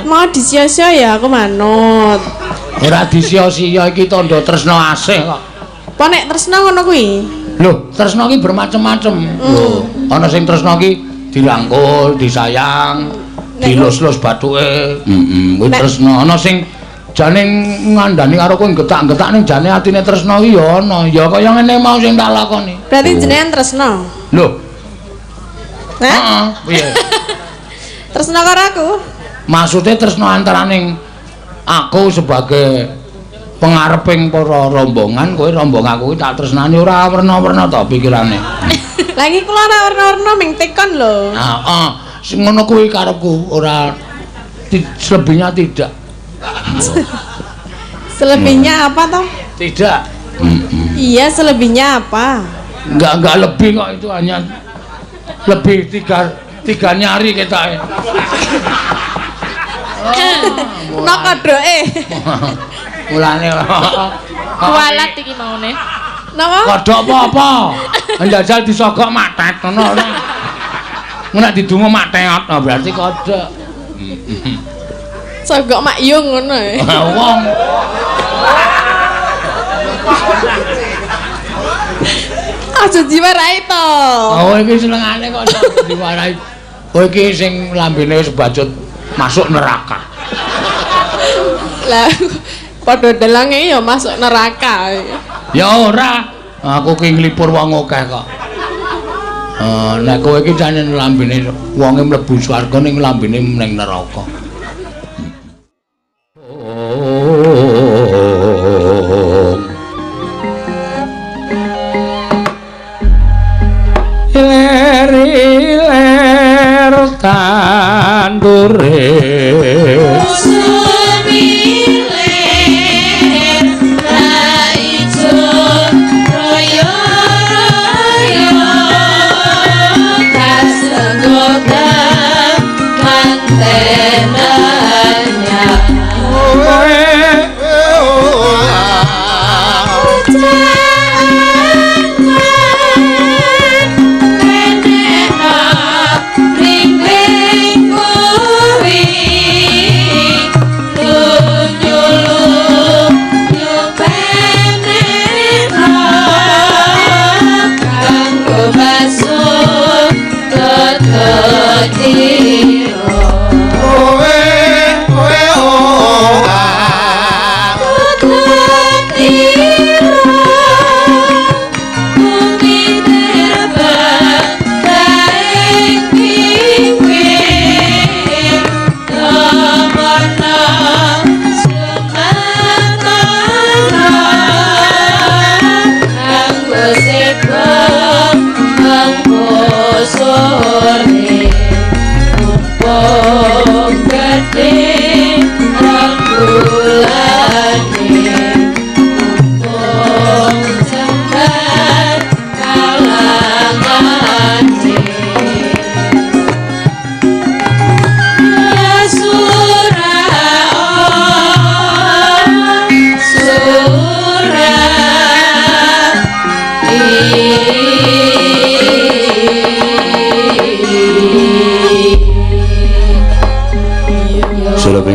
Mau disio-sio ya aku manut. Ora disio-sio iki tandha tresna asih kok. Apa nek tresna ngono kuwi? Lho, tresna iki bermacam-macam. Lho, ana sing tresna iki dirangkul, disayang, dilus-lus bathuke. Heeh, kuwi tresna. Ana sing jane ngandani karo kowe getak-getak ning jane atine tresna iki ya ana. Ya kaya ngene mau sing tak lakoni. Berarti jenengan tresna. Lho. Hah? Heeh, piye? Tresna karo aku? Maksude tresna antaraning aku sebagai pengareping para rombongan, kowe rombong aku iki tak tresnani ora werna-werna to pikirane. Lagi kula ora werna-werna ming tekon lho. Heeh, sing ngono kuwi karepku, ora selebihnya tidak. Selebihnya apa toh? Tidak. Iya, selebihnya apa? Enggak lebih kok, itu hanya lebih tiga nyari kita. Nok kodoke. Mulane kualat iki maune. Napa? Kodhok apa-apa. Njajal disogok matet ngono ora. Nek didungo matet berarti kodhok. Sogok mak yung ngono e. Wong. Aja diwarai to. Oh iki senengane kok diwarai. Kowe iki sing lambene wis bacut masuk neraka. Lah padha delange ya masuk neraka. Ya ora, aku ki nglipur wong akeh kok. Nek kowe iki jane lambene wonge mlebu swarga ning lambene ning neraka. Ler-ler tandure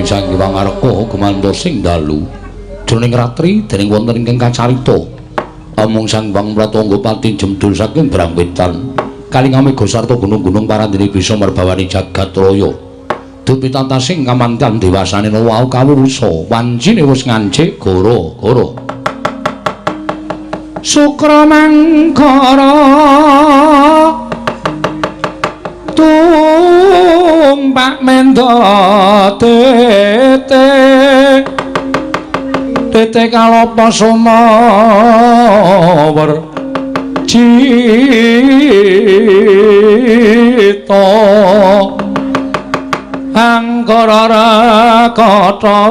Sang Hyang Arka gumandha sing dalu jroning ratri dening wonten ingkang kacarita amung Sang Hyang Pratangga pati jemdul saking Brangwetan kalinga mega sarta gunung-gunung parandene bisa merbawani jagat raya dupi tatasing kamantan dewasane wau kawrusa wancine wis ngancik goro-goro Sukra mangkara tumpak mendo tete tete kalopo sumawer cita angkara rakata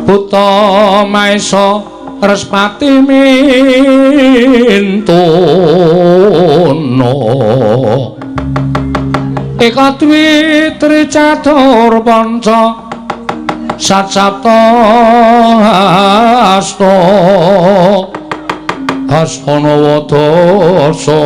buta maesa Respati mintono Eka dwi tri catur panca sat sapta asta hasta nawa dasa.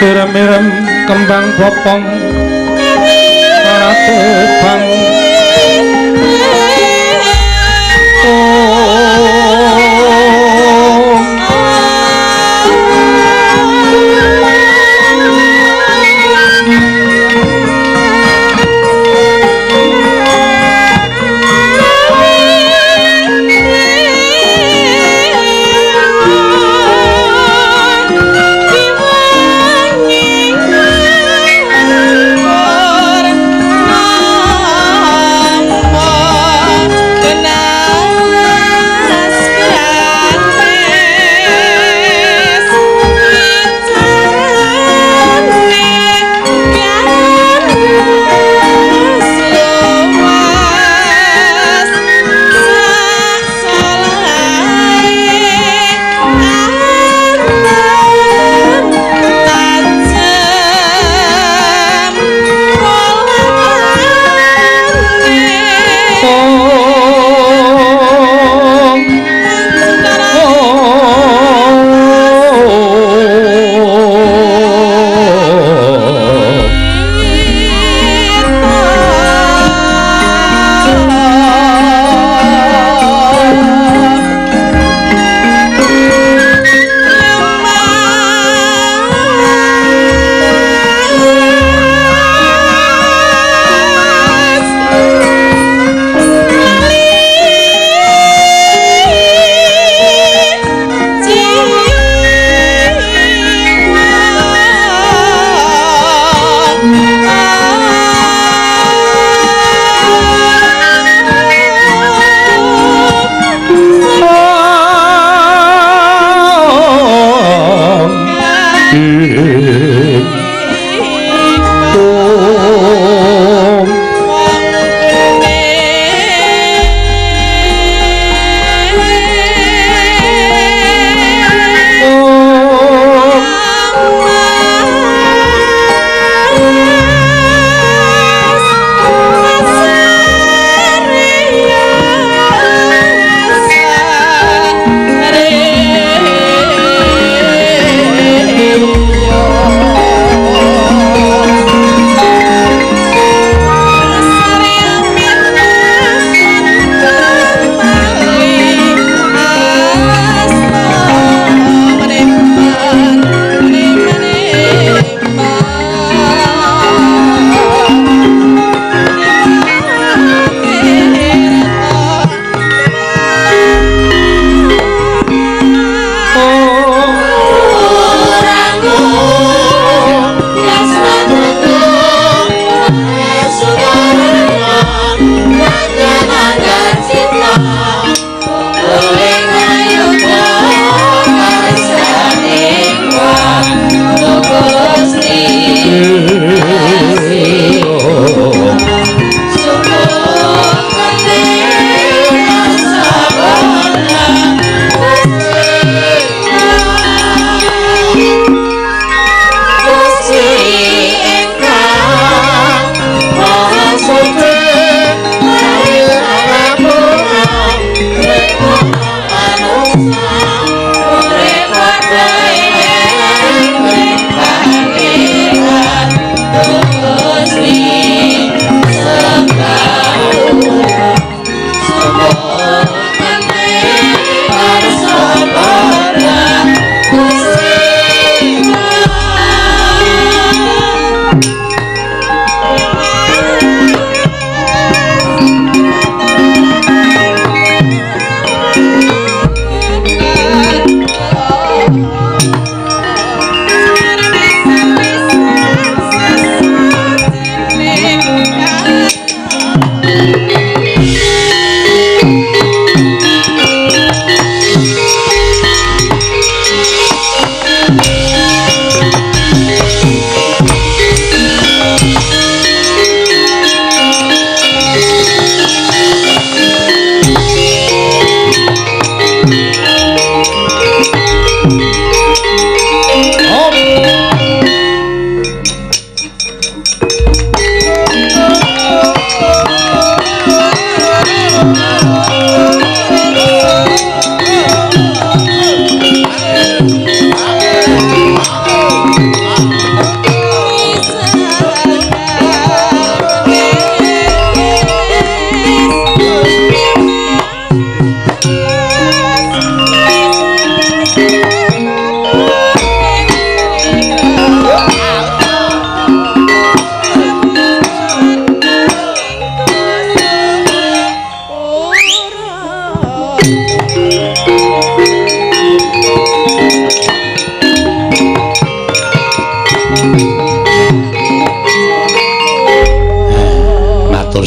Irem-irem kembang bopong Ratubang.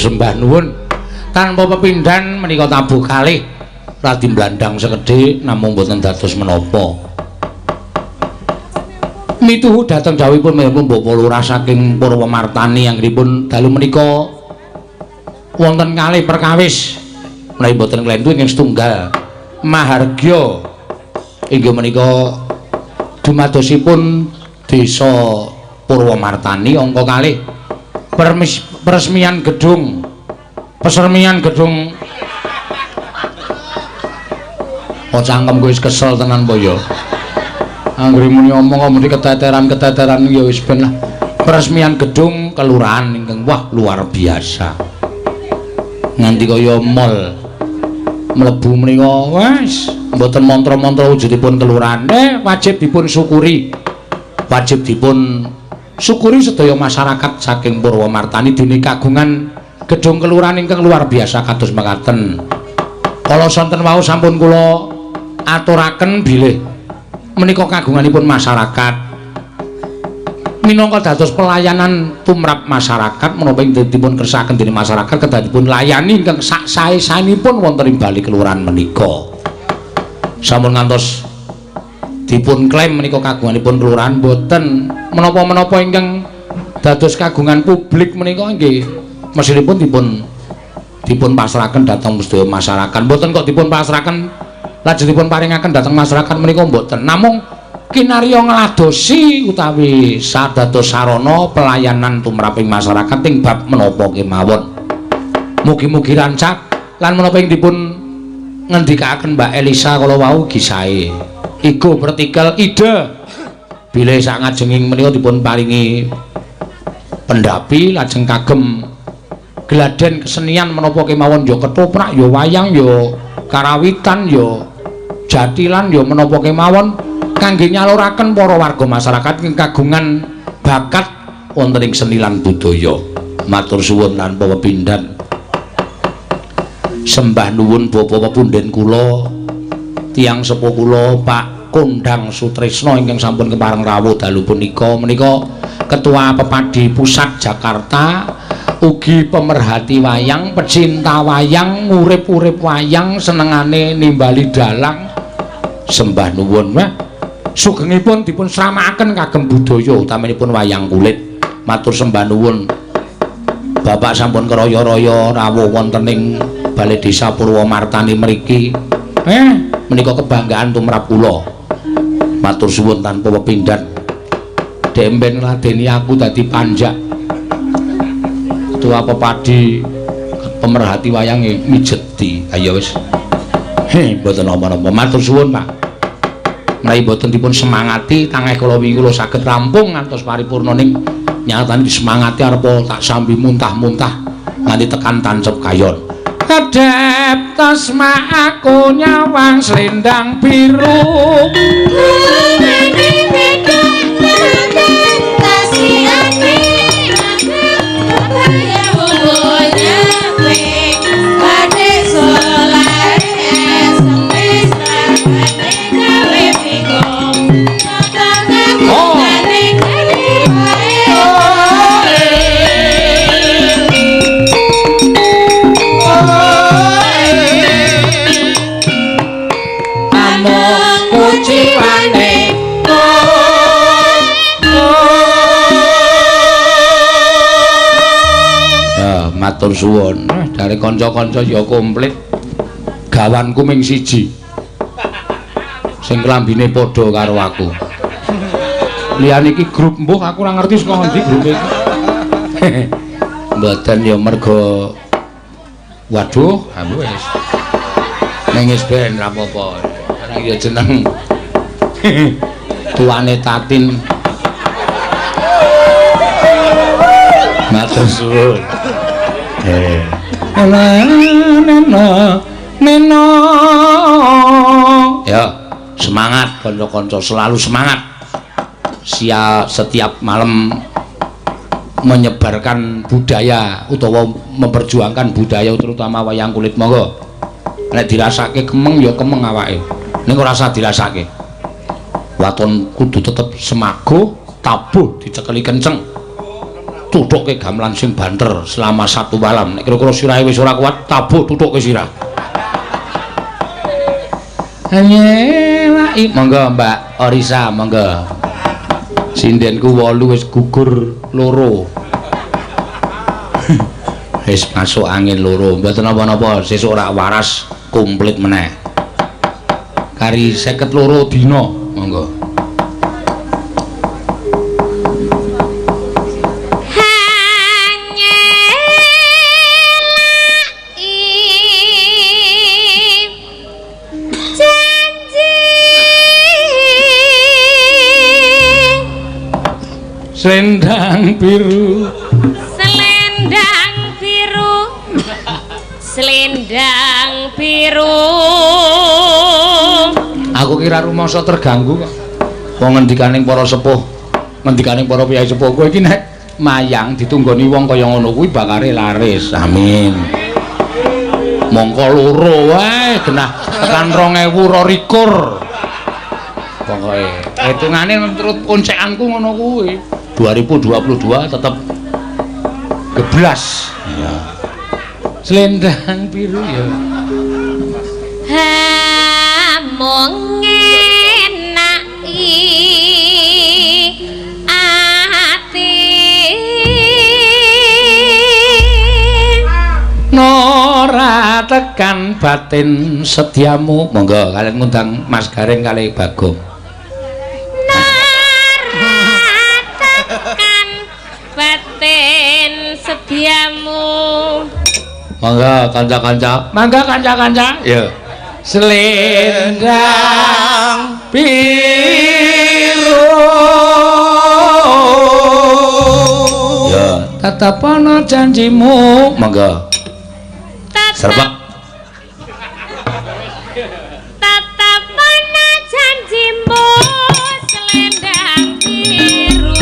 sembah nuwun. Tanpa pepindhan menika tabuh kalih radi blandang sekedhik namung boten dados menapa. Mituhu dhateng dawuhipun menapa Bapak Lurah saking Purwomartani anggenipun dalu menika wonten kalih perkawis menawi boten klentu ingkang setunggal mahargya inggih menika dumadosipun desa Purwomartani angka kalih peresmian gedung pesermian gedung. Oh cangkem wis kesel tenan po ya. Anggere muni omong muni keteteran-keteteran ya wis ben lah. Peresmian gedung kelurahan ingkang wah luar biasa. Nganti kaya mall. Mlebu menika wis mboten mantra-mantra wujudipun kelurahan wajib dipun syukuri. Wajib dipun syukuri sedaya masyarakat saking Purwomartani dene kagungan gedung kelurahan ingkang luar biasa kados mekaten. Kala sonten wau sampun kula aturaken bilih menika kagunganipun masyarakat minangka dados pelayanan tumrap masyarakat menapa ing dipun kersakaken dening masyarakat kedah dipun layani ingkang sak sae-saenipun wonten ing bali kelurahan menika. Sampun ngantos dipun klaim menika kagunganipun kelurahan boten menapa-menapa ingkang dados kagungan publik menika nggih mesinipun dipun pasrahaken dhateng sedaya masyarakat. Mboten kok dipun pasrahaken lajeng dipun paringaken dhateng masyarakat menika mboten. Namung kinarya ngladosi utawi sadados sarana pelayanan tumraping masyarakat ing bab menapa kemawon. Mugi-mugi rancak lan menapa ing dipun ngendikaaken Mbak Elisa kala wau ugi sae. Igo vertikal ide bilih sak ngajenging menika dipun paringi pendhapi lajeng kagem gladen kesenian menapa kemawon ya ketoprak ya wayang ya karawitan ya jatilan ya menapa kemawon kangge nyaluraken para warga masyarakat ingkang kagungan bakat wonten ing seni lan budaya. Matur suwun tanpa pepindhan. Sembah nuwun bapa pepunden kula tiyang sepuh kula Pak Kondang Sutrisno ingkang sampun kepareng rawuh dalu punika menika Ketua Pepadi Pusat Jakarta ugi pemerhati wayang, pecinta wayang, ngurip-urip wayang, senengane nimbali dalang. Sembah nuwun wah. Sugengipun dipun sramakaken kagem budaya utaminipun wayang kulit. Matur sembah nuwun. Bapak sampun keraya-raya rawuh wonten ing Balai Desa Purwomartani mriki. Menika kebanggaan tumrap kula. Matur suwun tanpa pepindhan. Demben ngladeni aku dadi panjak. Ketua Pepadi pemerhati wayange mijeti. Ayo wis. He, mboten napa-napa. Matur suwun, Pak. Menawi mboten dipun semangati tangeh kula wingi kula saged rampung ngantos paripurna ning nyatane disemangati arep tak sambi muntah-muntah nganti tekan tancep kayon. Kedep tasma aku nyawang selendang biru. Matur suwun. Dari kanca-kanca ya komplit. Gawanku ming siji. Sing klambine padha karo aku. Liyane iki grup mbuh aku ora ngerti saka ngendi grupe iki. Mboten ya mergo waduh, aku wis. Ning wis ben ra apa-apa. Ora ya jeneng tuane Tatin. Matur suwun. Neno. Ya, semangat kanca-kanca, selalu semangat. Siap setiap malam menyebarkan budaya utawa memperjuangkan budaya terutama wayang kulit. Monggo. Nek dirasake kemeng ya kemeng awake. Ning ora usah dirasake. Waton kudu tetep semago, tabuh dicekeli kenceng. Tuthukke gamelan sing banter selama 1 malam. Nek kira-kira sirahe wis ora kuat, tabuh tuthukke sirah. Nyelaki. Monggo Mbak Orisa, monggo. Sindenku 8 wis gugur 2. Wis masuk angin 2. Mboten napa-napa, sesuk ora waras komplit meneh. Kari 52 dina, monggo. Selendang biru, selendang biru, selendang biru. Aku kira rumangsa terganggu kok. Wong ngendikaning para sepuh, ngendikaning para piyai sepuh, kowe iki nek mayang ditunggoni wong kaya ngono kuwi bakare laris. Amin. Mongko loro wae genah tekan 2022. Pokoke hitungane menurut koncekanku ngono kuwi. 2022 tetep geblas. Iya. Selendang biru ya. Mung ngenaki ati ora tekan batin setiamu. Monggo kalian ngundang Mas Gareng kali Bagong. Tekan batin setiamu. Monggo kanca-kanca, monggo kanca-kanca. Ya. Selendang biru. Ya, tetep ana janjimu. Monggo. Serba. Tetep ana janjimu selendang biru.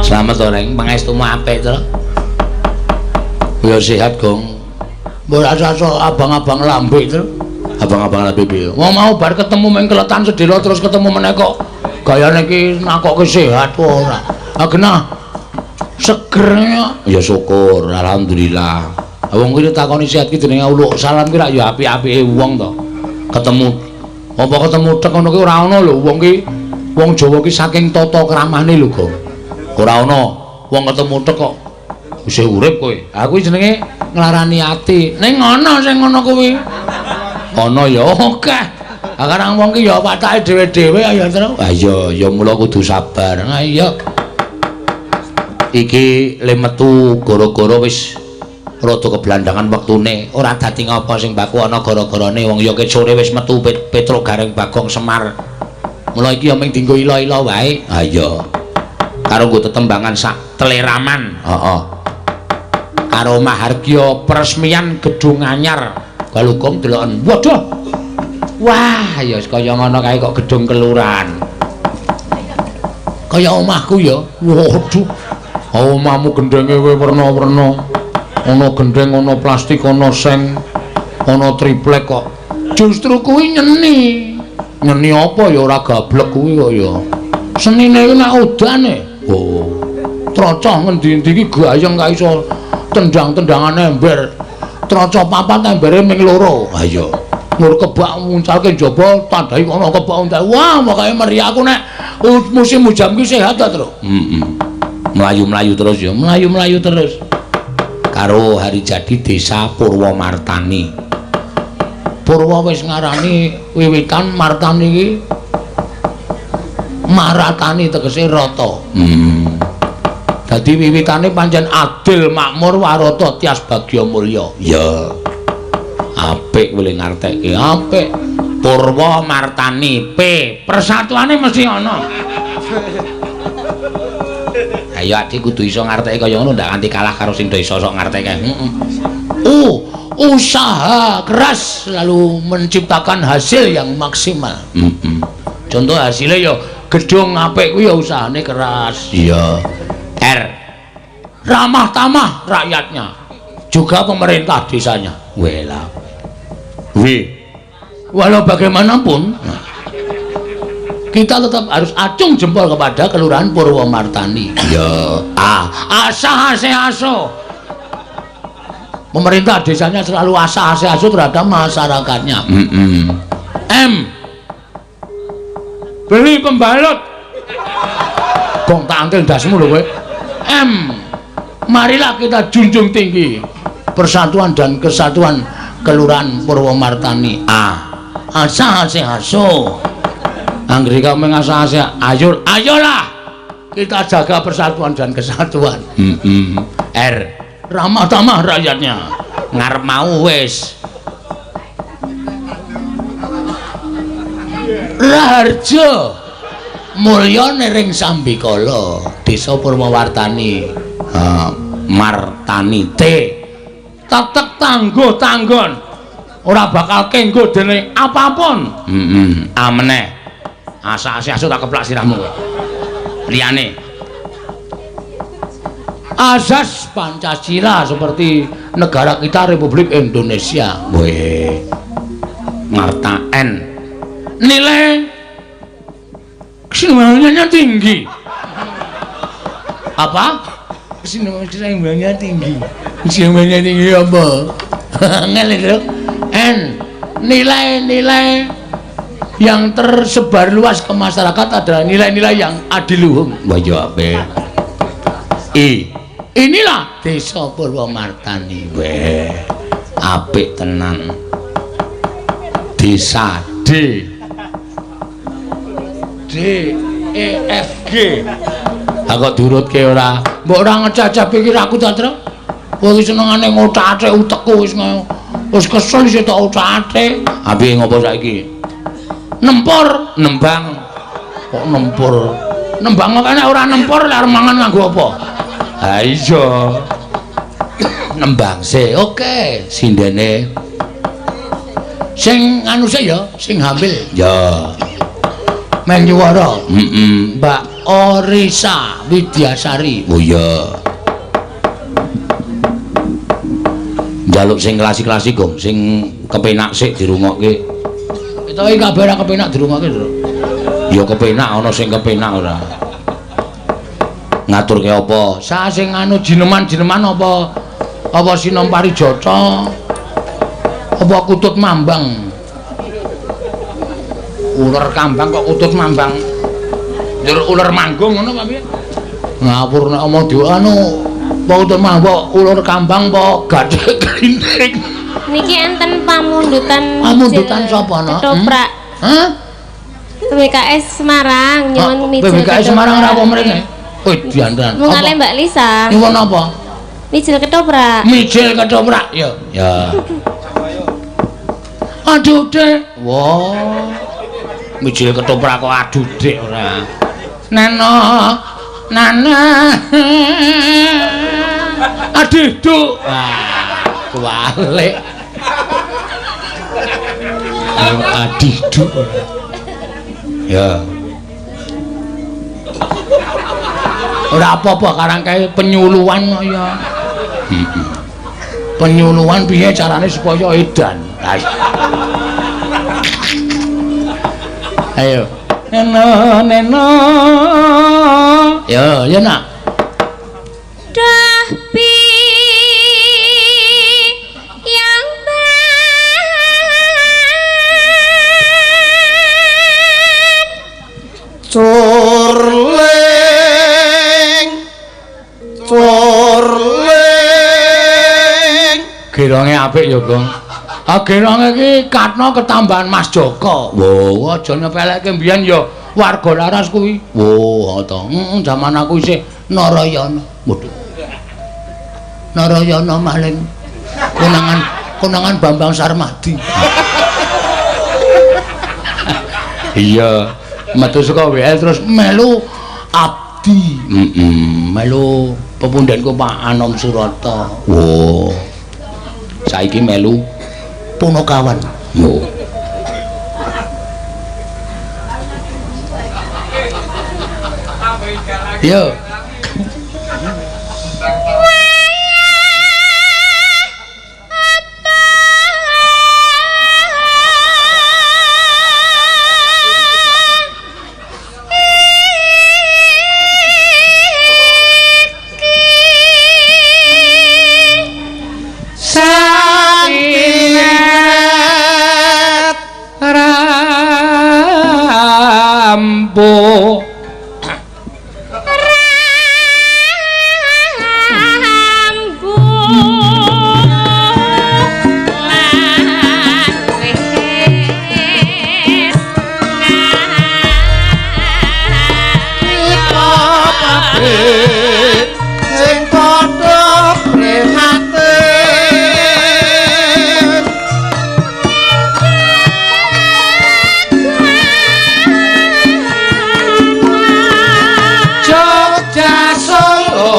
Selamat to, Reng, pangestumu apik to. Ya sehat, Gong. Mbok rasa abang-abang lambe to. Abang-abang lambe piye? Wong mau bar ketemu meng keletan sedelo terus ketemu meneh kok gayane iki nakoke sehat ora. Ah genah seger ya syukur, alhamdulillah. Wong kuwi takoni sehat ki jenenge uluk salam ki rak ya apik-apike wong to. Ketemu apa ketemu tek ngono ki ora ana lho wong ki wong Jawa ki saking tata kramane lho, Gong. Ora ana wong ketemu tek kok isih urip kowe. Aku jenenge nglarani ati. Ning ana sing ngono kuwi. Ana ya akeh. Ha karang wong ki ya watake dhewe-dhewe ya terus. Ha iya, ya mula kudu sabar. Ha iya. Iki le metu gara-gara wis rada keblandangan wektune. Ora dadi ngapa sing baku ana gara-garane wong ya ket sore wis metu Petruk Gareng Bagong Semar. Mula iki ya mung dienggo ila-ila wae. Ha iya. Karo nggo tetembangan sak teleraman. Heeh. Karo mahargya peresmian gedung anyar. Galugong deloken. Waduh. Wah, ya kaya ngono kae kok gedung kelurahan. Kaya omahku ya. Waduh. Omahmu gendenge werna-werna. Ana gendeng, ana plastik, ana seng, ana triplek kok. Justru kuwi nyeni. Nyeni apa ya ora gablek kuwi kok ya. Senine kuwi nek udane. Oh. Trocoh ngendi-endi iki gayeng kae iso tendang-tendangan ember. Trocoh papat embere ming loro. Ha iya. Nur kebak nguncalke njaba tandai ana kebak uncal. Wah, pokoke meriah aku nek musim hujan ki sehat ta, Tru. Heeh. Mlayu-mlayu terus ya, mlayu-mlayu terus. Karo hari jadi desa Purwomartani. Purwo wis ngarani wiwitan Martani iki Maratani tegese rata. Dadi wiwitane pancen adil makmur warata tias bagya mulya. Ya. Apik kowe ngartekke, apik. Purwa Martani P, persatuane mesti ana. Ayo adik kudu iso ngartekke kaya ngono ndak nganti kalah karo sing do iso sok ngartekke. U, usaha keras lalu menciptakan hasil yang maksimal. Contoh hasilnya ya gedung apik kuwi ya usahane keras. Iya. R, ramah tamah rakyatnya, juga pemerintah desanya. Wela. W, walau bagaimanapun kita tetap harus acung jempol kepada Kelurahan Purwomartani. Ya. A, asah ase aso. Pemerintah desanya selalu asah ase aso terhadap masyarakatnya. M, beli pembalut. Gong tak antil dasmu lho kowe. M, marilah kita junjung tinggi persatuan dan kesatuan Kelurahan Purwomartani. A, asah ase aso. Anggere kamu ngasah ase, ayo ayolah kita jaga persatuan dan kesatuan. R, ramah tamah rakyatnya. Ngarep mau wis. Raharjo mulya nering sambikala desa Purwowartani. Martani T, tetek tangguh tanggon ora bakal kenggo dening apapun. Ameneh asa-asa asu tak keplak sirahmu kowe. Liyane asas Pancasila seperti negara kita Republik Indonesia. Weh. Marta N, nilai keseimbangannya tinggi. Apa? Keseimbangannya tinggi. Keseimbangannya tinggi apa? Ngel itu. N, nilai-nilai yang tersebar luas ke masyarakat adalah nilai-nilai yang adiluhung. Wah ya apik. I, inilah desa Purwomartani. Weh, apik tenan. Desa D, D E F G. Ha kok diurutke ora? Mbok ora ngecacah pikir aku ta, Tru. Kowe iki senengane ngothak-athik utekku wis wis kesel isih tok othak-athik. Ha piye ngopo saiki? Nempur, nembang. Kok nempur? Nembang kok nek ora nempur lek arep mangan nganggo apa? Ha iya. Nembang sih. Oke, sindene. Sing anu sik ya, sing hamil. Ya. Men nyuwara. Mbak Orisa Widyasari. Oh iya. Njaluk sing klasik-klasik, Gong, sing kepenak sik dirungokke. Kita iki kabeh ora kepenak dirungokke, Tru. Ya kepenak ana sing kepenak ora. Ngaturke apa? Sa sing anu jineman-jineman apa apa Sinom Parijata? Apa kutut mambang? Uler kambang kok kutut mambang? Njur uler manggung ngono apa piye? Ngawur nek omong di anu apa kutut mambang, uler kambang apa gathik klinting. Niki enten pamundutan. Pamundutan sapa ana? Ketoprak. Hah? PBKS Semarang nyuwun mijil. PBKS Semarang ora apa mrene? Wih, diandan. Mung kalih Mbak Lisa. Nyuwun apa? Mijil ketoprak. Mijil ketoprak, ya. Ya. Aduh, Dek. Wah. Mijil ketoprak kok aduh, Dek ora. Neno. Nana. Aduh, Duk. Wah, kuwalik. Aduh, Duk ora. Ya. Ora apa-apa karang kae penyuluhan kok ya. Penyuluhan piye carane supaya edan. Ayo. Neno neno. Ya, ya nak. Dah pi yang ban curling curling. Geronge apik ya, Gong. Ah geronge iki katno ketambahan Mas Joko. Wo, aja nyepelekke mbiyen ya warga Laras kuwi. Oh, to. Heeh, jaman aku isih Narayana. Waduh. Narayana maling konangan Bambang Sarmadi. Iya, metu saka WL terus melu abdi. Heeh, melu pepundhenku Pak Anom Surata. Oh. Saiki melu Punokawan. Oh. Yo. Rambo sing padha prihatin Jogja Solo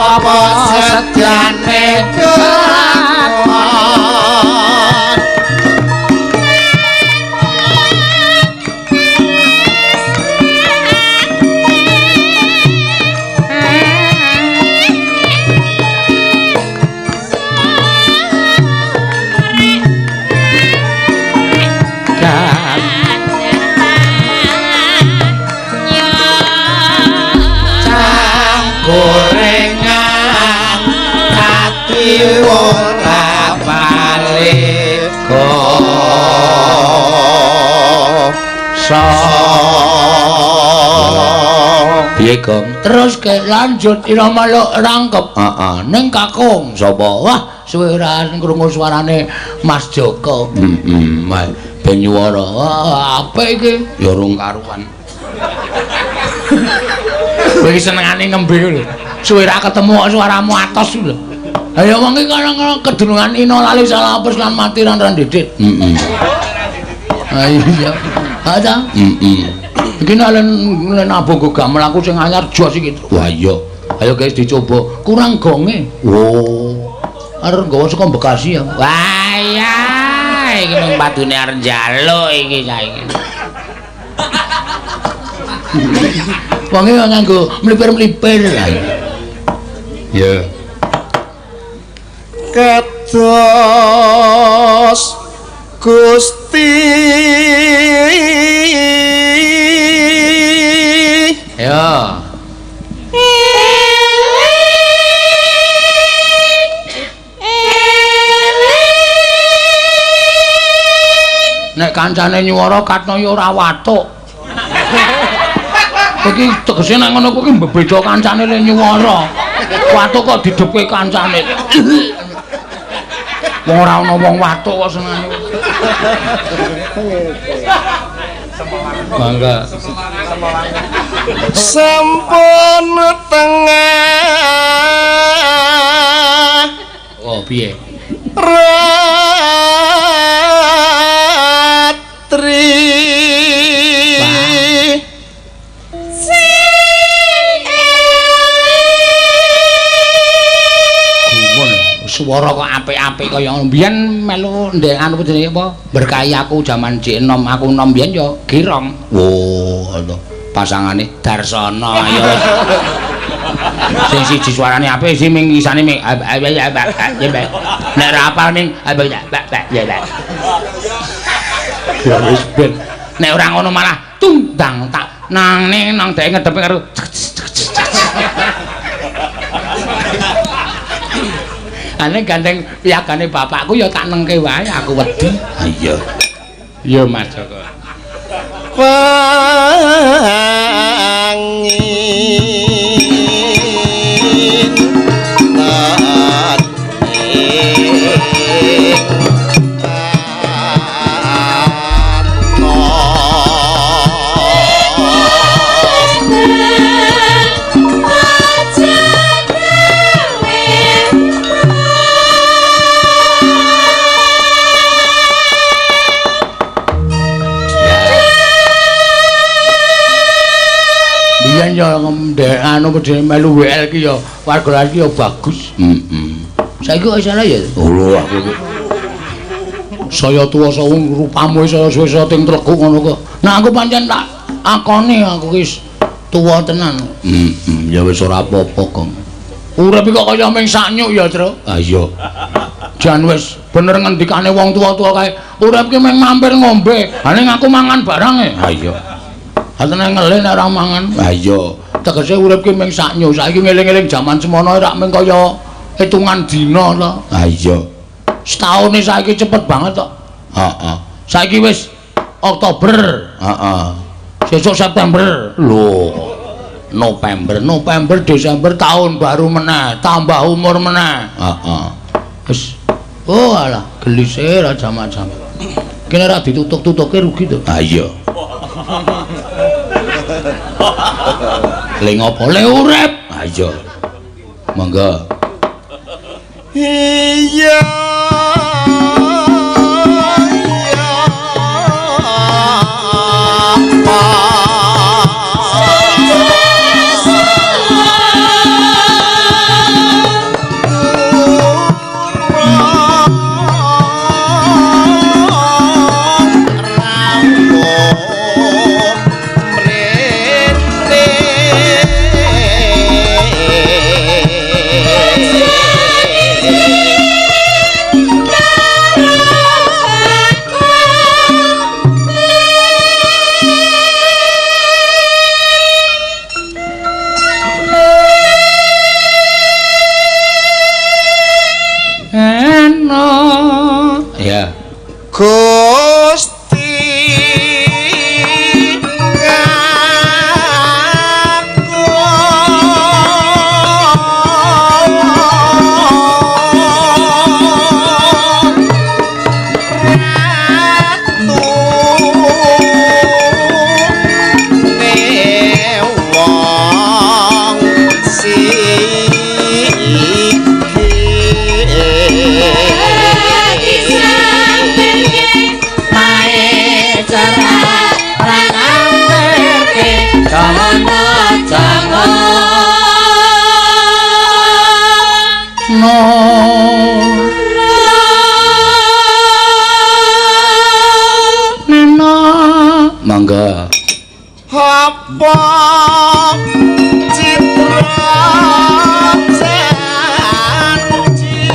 apa sejane kelakon gorengan ati ora balik piye Gong? Terus ke lanjut irama luk rangkep. Heeh, ning kakung sapa? Wah, suwe ora krungu suarane Mas Joko. Heeh, ben nyuwara. Wah, apik iki. Ya rung karuan. Kowe iki senengane ngembe lho. Suwe ra ketemu kok suaramu atos lho. Ha ya wong iki kono kedunungan ino lali salah apes lan mati lan ra ndidit. Heeh. Ha iya. Ha ta? Heeh. Iki nek len nabuh nggo gamel aku sing anyar jos iki. Wah iya. Ayo guys dicoba. Kurang gonge. Oh. Arep nggawa saka Bekasi ya. Wah iya, iki mung padune arep njaluk iki saiki. Wonge nganggo mlipir-mlipir. Ya. Kados Gusti. Ya. Nek kancane nyuwara katno ya ora watuk. Iki tegese nek ngono kuwi mbebeda kancane le nyuwara. Watuk kok didepke kancane. Wong ora ana wong watuk kok senengane. Mangga. Sampun tengah. Oh, piye? Ratri. Gumun, swara kok apik-apik. apik kaya ngono. Biyen melu ndek anu jenenge apa? Berkahi aku jaman jek enom, aku enom biyen ya girong. Oh, ngono. Pasangane Darsono ya. Sing siji suarane apik, sing ming isane ming nek ora apal ming ya. Ya wis ben. Nek ora ngono malah tundang tak nang ning nang dhek ngedepe karo ane gandeng piyagane bapakku ya tak nengke wae aku wedi. Ha iya. Iya Mas Joko. Angin tan Biyen ya ndek anu dhewe melu WL ki ya warga iki ya bagus. Heeh. Saiki kok isane ya. Lho aku kok saya tuwa sawung rupamu saya suwe saya ting tleguk ngono kok. Nah aku pancen tak akoni aku ki tuwa tenan. Heeh, ya wis ora apa-apa, Gong. Urip kok kaya ming saknyuk ya, Tru. Ha iya. Jan wis bener ngendikane wong tuwa-tuwa kae. Urip ki ming mampir ngombe, ha ning aku mangan barang e. Ha iya. Atene ngelih nek ora mangan. Ha iya. Tegese urip ki ming saknyo. Saiki ngeling-eling jaman semono rak ming kaya hitungan dina to. Ha iya. Setaune saiki cepet banget tok. Heeh. Saiki wis Oktober. Heeh. Sesuk September. Lho. November, November, Desember tahun baru meneh, tambah umur meneh. Heeh. Wis. Oh alah, gelise ra jaman-jaman. Kene ra ditutuk-tutuke rugi to. Ha iya. Le ngopo le urip? Ha iya. Monggo. Iya. Gusti Mangga. Apa citra janji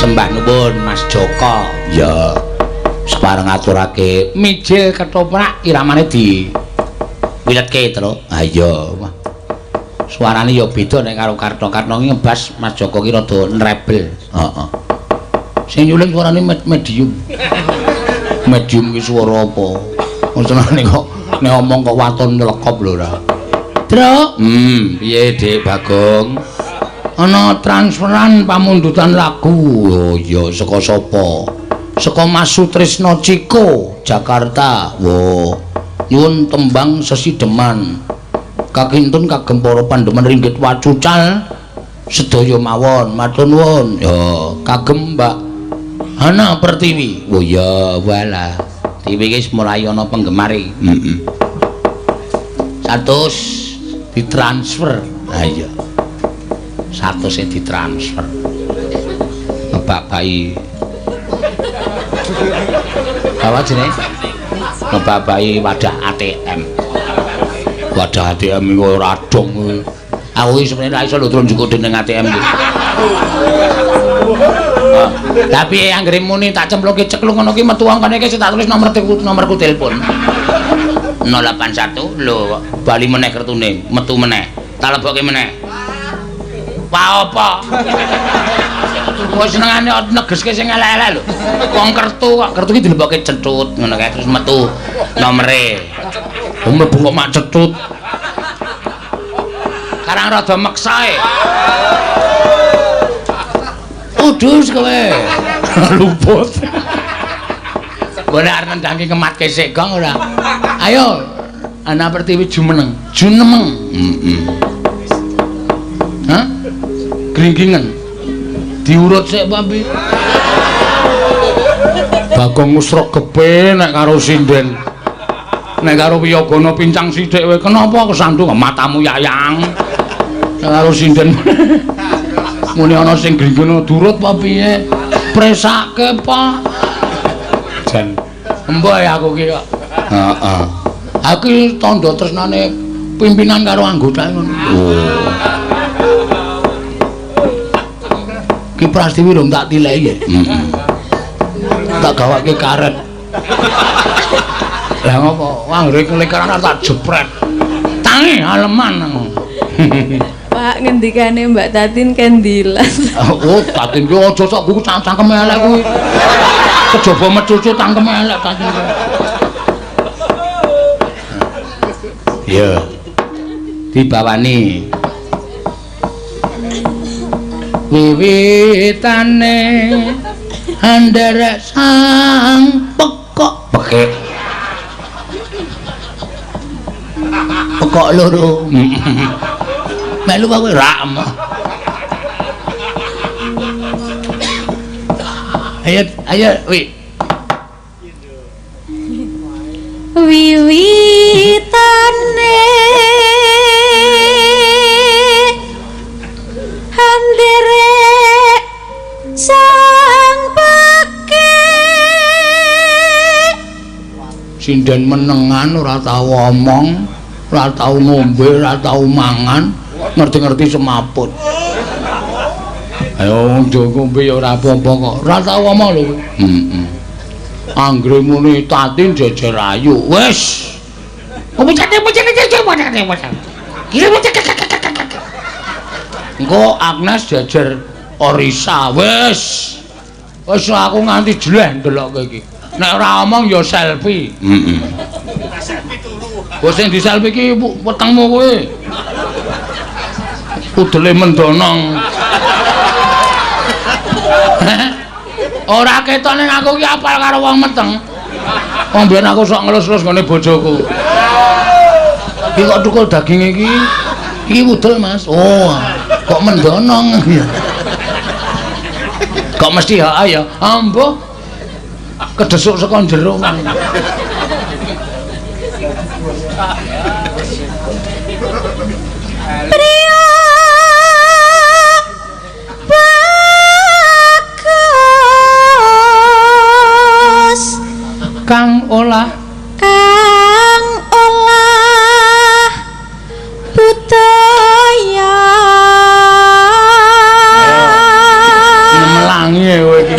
Sembah nuwun Mas Joko. Ya. Separeng ngaturake mijil ketoprak iramane di wiletke, Tru. Ha iya. Wah. Suarane ya beda nek karo Karto. Karto iki ngebas Mas Joko ki rada nrebel. Heeh. Sing nyuling suarane medium. Medium ki swara apa? Maksudane kok nek omong kok waton nylekop lho ora. Tru. Piye Dik Bagong? Ana transferan pamundutan lagu. Oh iya, saka sapa? Saka Mas Sutrisno Ciko, Jakarta. Wo, nyuwun tembang sesideman. Kakintun kagem para pandemen ringgit wacucal sedaya mawon. Matur nuwun. Ya, kagem Mbak Hana Pertiwi. Oh ya, walah. Tiwi iki mulai ana penggemare. Heeh. 100 ditransfer. Ha iya. 100 e ditransfer. Ngebabai. Apa jenenge? Ngebabai wadah ATM. Wadah ATM iku ora dong kuwi. Aku iki sebenarnya ra iso lho turun njukuk dening ATM iki. Tapi anggere muni tak cemploke ceklung ngono ki metu angkane iki tak tulis nomor nomorku telepon. 081 lho bali meneh kertune, metu meneh. Tak lebokke meneh. Wah apa? Kok senengane negeske sing elek-elek lho. Wong kertu kok kertu ki dilebokke cethut ngono kae terus metu nomere. Wong mlebu kok mak cethut. Karang rada meksae. Udus kowe. Luput. Kowe nek arep nendangke ngematke sik gong ora? Ayo, Ana Pertiwi jumeneng. Junemeng. Heeh. Hah? Gringgingen. Diurut sik Pak. Bagong ngusruk gepe nek karo sinden. Nek karo wiyagana pincang sithik kowe kenapa kesandung matamu yayang. Nek karo sinden muni ana sing gringgene durut apa piye? Presake, Pak. Jan emboh aku ki kok. Heeh. Aku iki tandha tresnane pimpinan karo anggotane ngono. Oh. Ki Prastiwi rung tak tileki ya. Heeh. Tak gawake karet. Lah ngopo? Anggere kelekaran tak jepret. Tangi aleman. Pak, ngendikane Mbak Tatin kendilas. Oh, Tatin ki aja sok kuwi cangkeme elek kuwi. Kejaba mecucu cangkeme elek Tatin kuwi. Iya. Dibawani. Wiwitane anderek sang pekok. Pekik. Pekok loro. Melu kowe rak. Ayo, ayo, wi. Wiwitane anderek sang pekik. Sinden menengan ora tau omong, ora tau ngombe, ora tau mangan, ngerti-ngerti semaput. Ayo ngombe ya ora apa-apa kok. Ora tau omong lho kowe. Heeh. Anggere muni Tatin jejer ayu. Wis. Engko Agnes jejer Orisa. Wis. Wis aku nganti jeleh ndelokke iki. Nek ora omong ya selfie. Heeh. Selfie turu. Wis sing di selfie iki wetengmu kowe. Udele mendonong. Ora ketok ning aku ki apal karo wong meteng. Wong biyen aku sok ngelus-elus nggone bojoku. Iki kok tukul daging iki? Iki udel, Mas. Oh, kok mendonong. Kok mesti ha ya? Ambuh. Kedesuk saka jero. Priya bagus Kang olah budaya. Melangi kowe iki.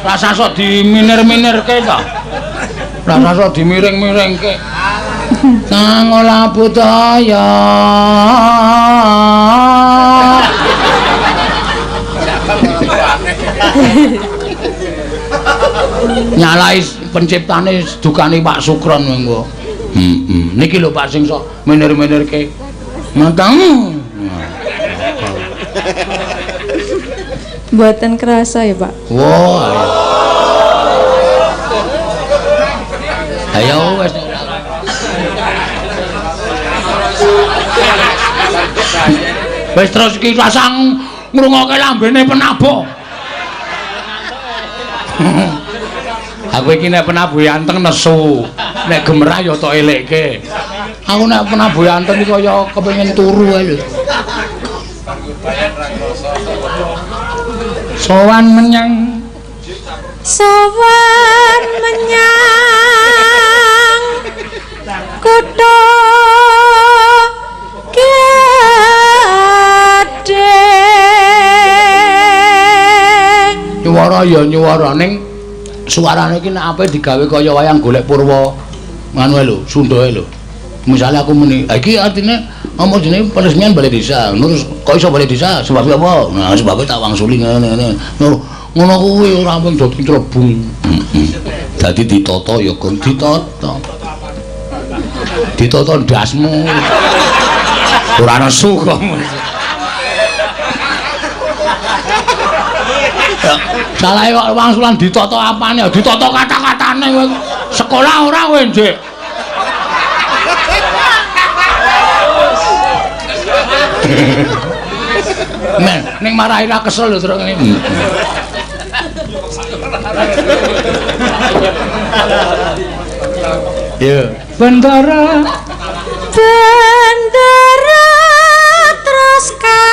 Rasa sok diminir-minirke to. Rasa sok dimiring-miringke. Kang olah budaya. Nyalai penciptane dukane Pak Sukron mengko. Heeh. Niki lho Pak sing sok minir-minirke. Matang. Mboten kerasa ya, Pak. Wah. Ayo wis. Wis terus iki rasang ngrungokke lambene penabuh. Aku iki nek penabuh anteng nesu, nek gemerah ya tok elekke. Aku nek penabuh anteng iki kaya kepengin turu ae lho. Sowan menyang sowan menyang kutha Gading. Nyuwara ya nyuwara ning suarane iki nek ape digawe kaya wayang golek purwa nganu lho, Sundhae lho. Misale aku muni, iki artine apa jenenge peresmian balai desa. Terus kok iso balai desa? Sebab apa? Nah, sebabnya tak wangsuli ngene-ngene. Ngono kuwi ora mung dadi trebung. Dadi ditata ya Gong, ditata. Ditata ndasmu. Ora nesu kok. Salahe kok wangsulan ditata apane? Ditata kata-katane kowe. Sekolah ora kowe, Dik? Men, ning marahi ra kesel lho terus ngene. Yo, bendara bendara terus ka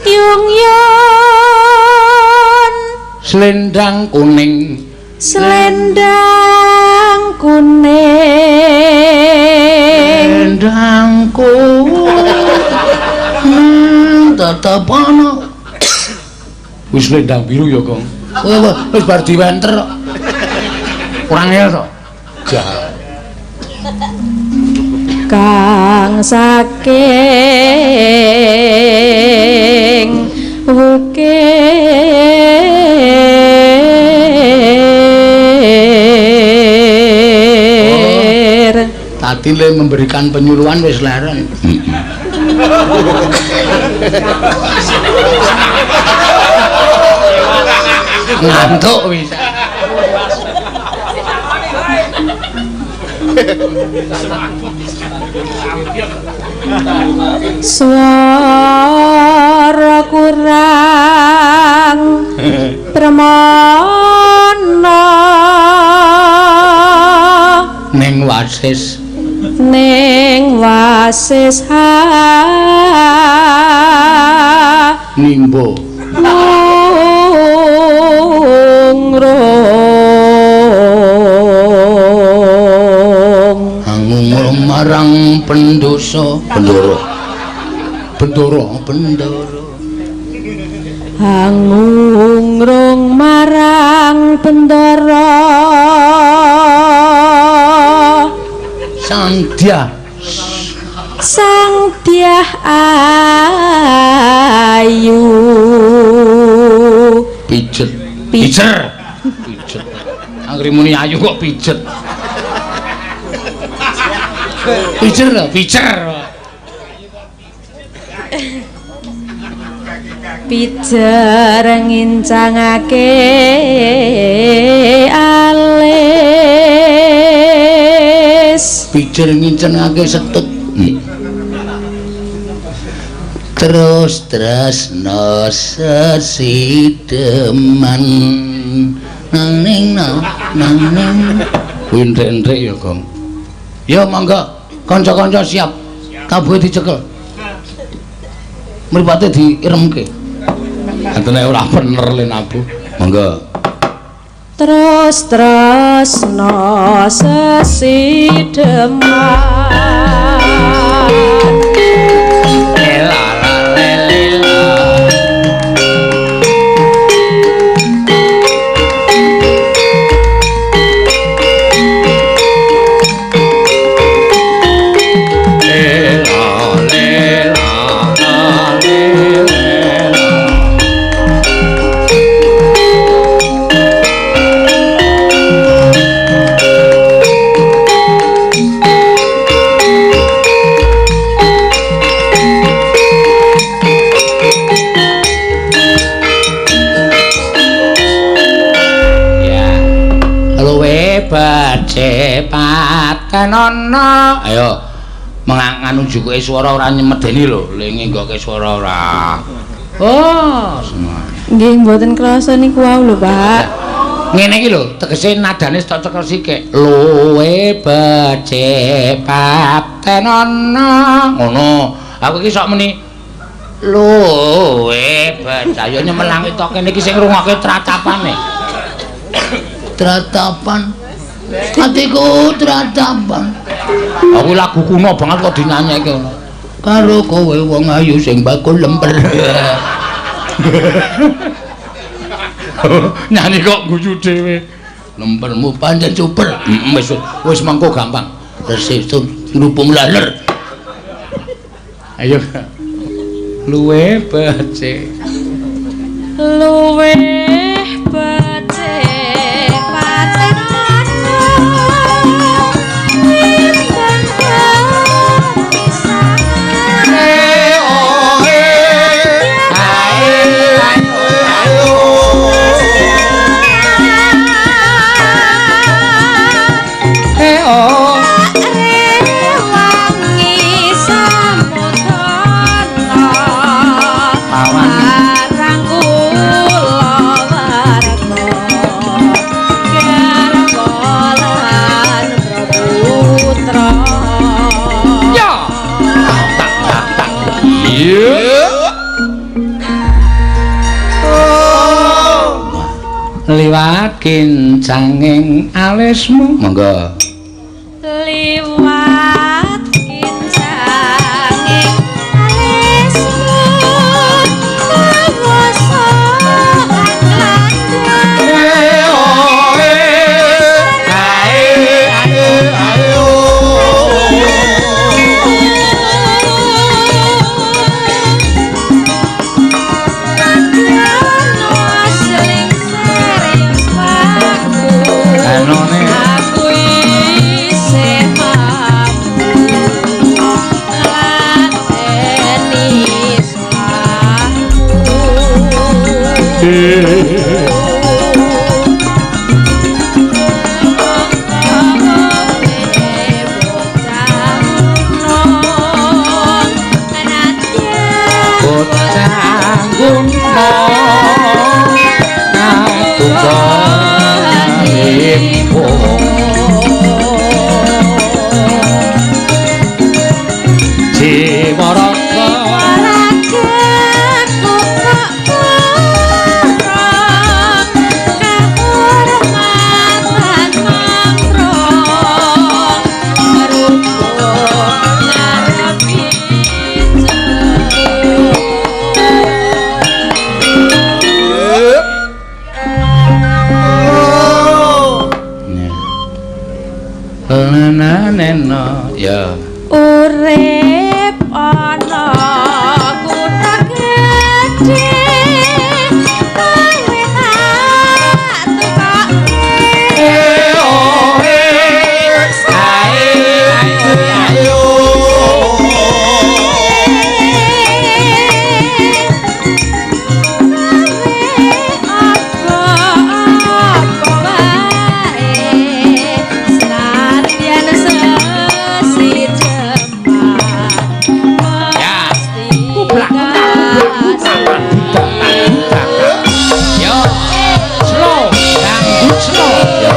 yung yon selendang kuning, selendang kuning, selendang kuning tetep ana. Wis selendang biru ya, Gong. Wis bar diwenter kok. Kurang ngel to. Kang saking wukir Tadi le memberikan penyuluhan wis leren. Ngantuk wis. Suara kurang permana ning wasis, ning wasis ha nimbo ngungrung ngungrung marang pendosa bendoro bendoro bendoro hangungrung marang bendoro sang dyah sang dyah ayu pijet pijer pijet anggere muni ayu kok pijet pijer lho pijer pijer ngincangake alis pijer ngincangake setut terus tresno sesideman nang ning nang ning kuwi entek-entek ya Gong. Ya monggo kanca-kanca siap tabuhe dicekel mripate diiremke antene ora bener le nabuh monggo terus tresno sesideman Patenono. Ayo menganu jukuke swara ora nyemedeni lho, le ngenggoke swara ora. Oh, nggih mboten krasa niku wau lho, Pak. Ngene iki lho, tegese nadane tok cekel sithik. Luwe becik patenono. Ngono. Aku iki sok muni luwe becik. Ayo nyemelangi tok kene iki sing ngrungokke tratapane. Tratapan. Atiku tratapan. Aku lagu kuno banget kok dinyanyekke ngono. Karo kowe wong ayu sing bakul lemper. Nyanyi kok guyu dhewe. Lempermu pancen super. Wis wis mengko gampang. Resik ngrupung laler. Ayo. Luwe becik. Luwe becik patenono. Timbang perpisahan. Rewangi samudana marang kula warga garwa lan praputra. Ya. Tak tak tak. Iya. Liwat kincanging alismu. Monggo. Liwat kincanging alismu kawasa anglandang. Anone. Aku isih mampu ngladeni salahmu. Bocah gunung natunggalipun Jiwaraga Nena ya. Urip ana kutha gedhe kowe tak tukokke. Apa wae senadyan sesi jembar Ya. mesti Kublak, kublak, kublak. Yo. Slow, dangdut slow. Yo.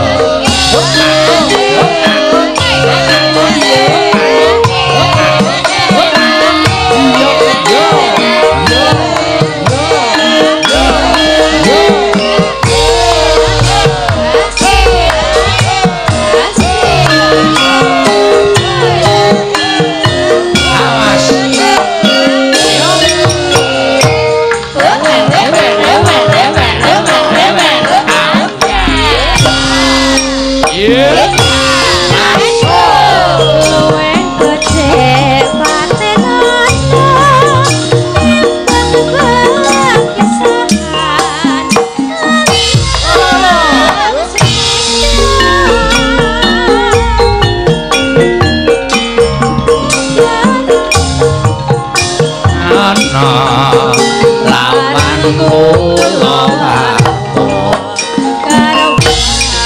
Awas. Luwih becik patenono timbang perpisahan. Ana lawan kula Karo putra.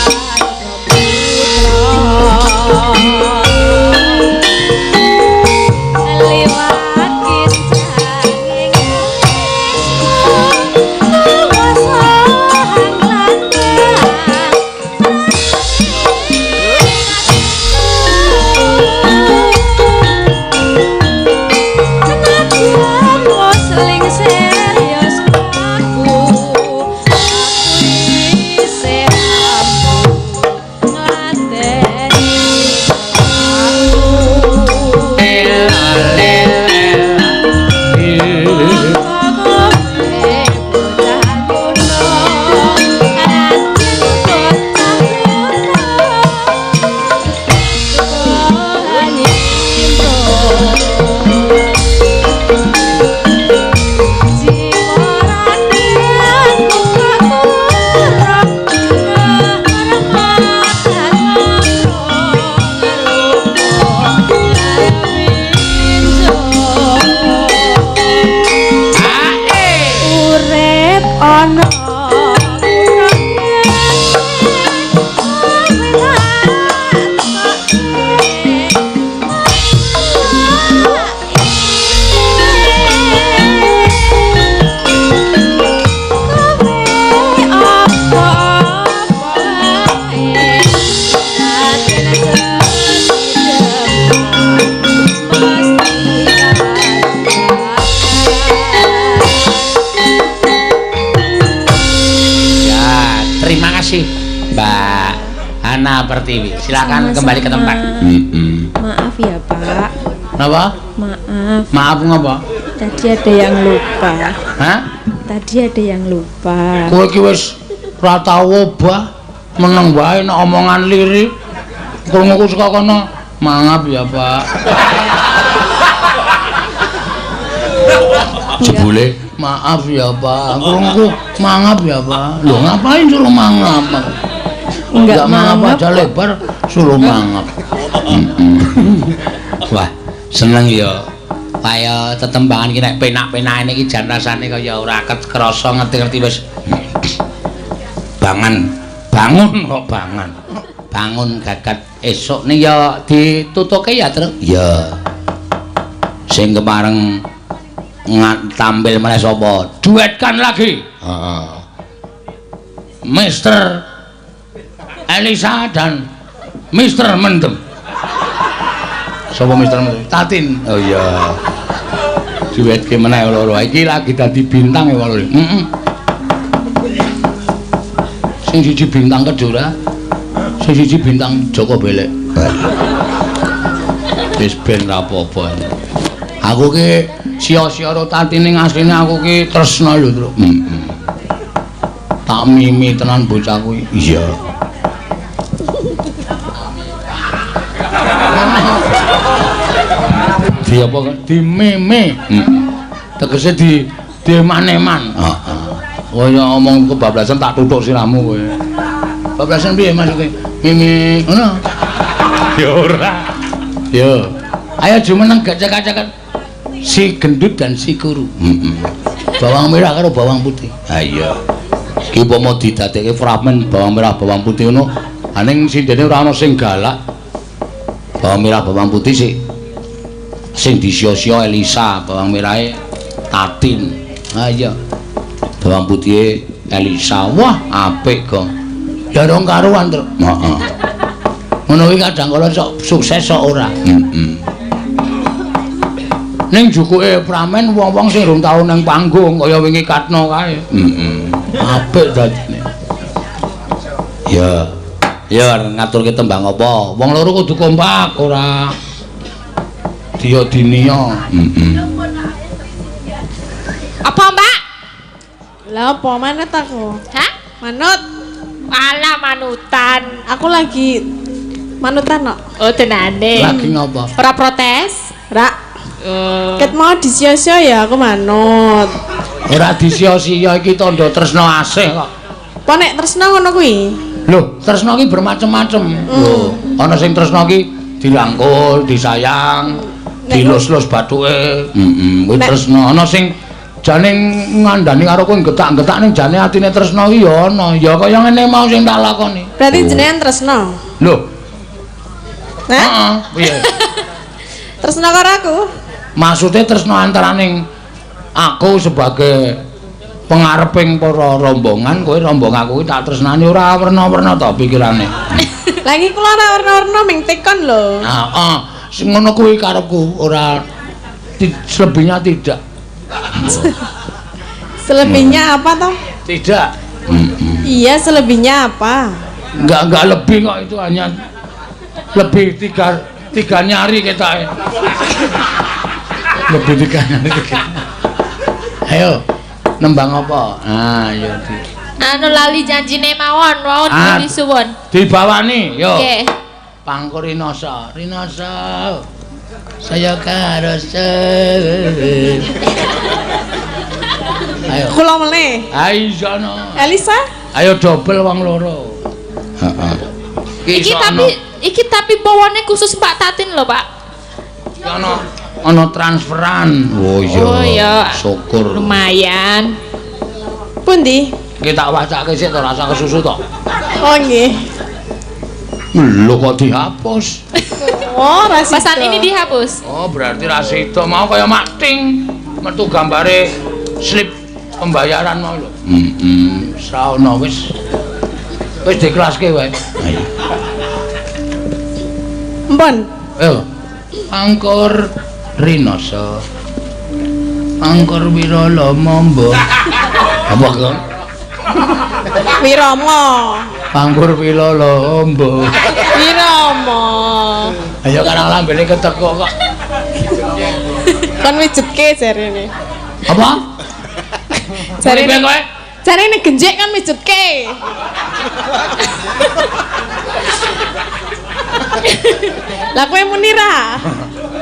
Pertiwi. Silakan Sama-sama. Kembali ke tempat. Heeh. Maaf ya, Pak. Napa? Maaf, Maaf ngapa? tadi ada yang lupa. Hah? Tadi ada yang lupa. Kowe iki wis ora tau obah, meneng wae nek omongan lirik. Krunguku saka kono, mangap ya, Pak. Jebule Maaf ya, Pak. Krunguku mangap ya, Pak. Lho ngapain suruh mangap? Enggak mangap mangap. aja lebar suruh mangap. Wah, seneng ya. Kaya tetembangan iki nek penak-penake iki jan rasane kaya ora kerasa ngerti-ngerti wis Bangan, bangun kok bangan. Bangun gagat esuk ning ya ditutuke ya, Truk. Iya. Sing kepareng tampil meneh sapa? Duetkan lagi. Heeh. Mister Elisa dan Mister Mendem. Sapa Mister Mendem? Tatin. Oh iya. Duetke meneh loro. Iki lagi dadi bintang ya loro. Heeh. Sing siji bintang Kejora, sing siji bintang Joko Belek. Wis ben ra apa-apa. Aku ki sia-sia karo Tatin ning asline aku ki tresna lho, Truk. Heeh. Tak mimi tenan bocah kuwi. Iya. Di apa kan? Di meme. Heeh. Tegese di eman-eman. Heeh. Kaya omong kebablasan tak tutuk siramu kowe. Bablasan piye maksude? Mimi ngono. Ya ora. Yo. Ayo jumeneng gak cekak-cekak. Si gendut dan si kuru. Heeh. Bawang merah karo bawang putih. Ha iya. Ki upama didadekke fragmen bawang merah bawang putih ngono, aning sindene ora ana sing galak. Bawang merah bawang putih sih sing disio-sio Elisa, bawang merahe Tatin. Ha iya. Bawang putih Elisa. Wah, apik, Gong. Ya rong karuan, Truk. Heeh. Ngono kuwi kadang kala sok sukses sok ora. Heeh. Ning jukuke pramen wong-wong sing rong tau nang panggung kaya wingi Katno kae. Heeh. Apik dadine. Ya. Ya ngaturke tembang apa? Wong loro kudu kompak ora dia dinia. Heeh. Apa, Mbak? Lah apa manut aku? Hah? Manut. Alah manutan. Aku lagi manutan kok. Oh, tenane. Lagi ngopo? Ora protes? Ra. Oh. Ket mau disio-sio ya aku manut. Ora disio-sio iki tandha tresna asih kok. Apa nek tresna ngono kuwi? Lho, tresna iki bermacem-macem. Lho, ana sing tresna iki dirangkul, disayang, dilus-lus bathuke. Heeh, Kuwi tresna. Ana sing jane ngandani karo kowe getak-getak ning jane atine tresna iki ya ana. Ya kaya ngene mau sing tak lakoni. Berarti jenengan tresna. Lho, Hah? heeh, piye? Tresna karo aku? Maksudnya tresna antaraning aku sebagai pengareping para rombongan, kowe rombong aku iki tak tresnani ora werna-werna to pikirane. Lagi kula ora werna-werna ming tekon lho. Heeh, sing ngono kuwi karepku, ora selebihnya tidak. Selebihnya apa toh? Tidak. Iya, selebihnya apa? Enggak lebih kok, itu hanya lebih tiga nyari kita. Lebih tiga nyari. Ayo, nembang apa? Ah, ya di. Anu lali janjine mawon, wau Ah. disuwun. Dibawani, yo. Nggih. Pangkur Rinoso, Rinoso. Saya karose. Ayo. Kula meneh. Ayo sono. Elisa? Ayo dobel wong loro. Heeh. Iki tapi bawane khusus Mbak Tatin lho, Pak. Iki ana transferan. Oh iya. Oh iya. Syukur. Lumayan. Pundi? Iki tak wacake sik to, rasa kesusu to. Oh nggih. Lho kok dihapus? Oh, ra sida. Pesan ini dihapus. Oh, berarti ra sida mau kaya makting. Metu gambare slip pembayaran mau lho. Heeh. Ora ono wis. Wis diklaske wae. Ayo. Empun. Ayo. Angkor Rinoso. Angkor Wirala Mamba. Apa kok? Wirama. Pangkur pilo lombo. Wirama. Ayo karang lambene ketekuk kok. Kon mijetke jarene. Apa? Jarene kowe? Jarene genjek kan mijetke. Lah kowe muni ra?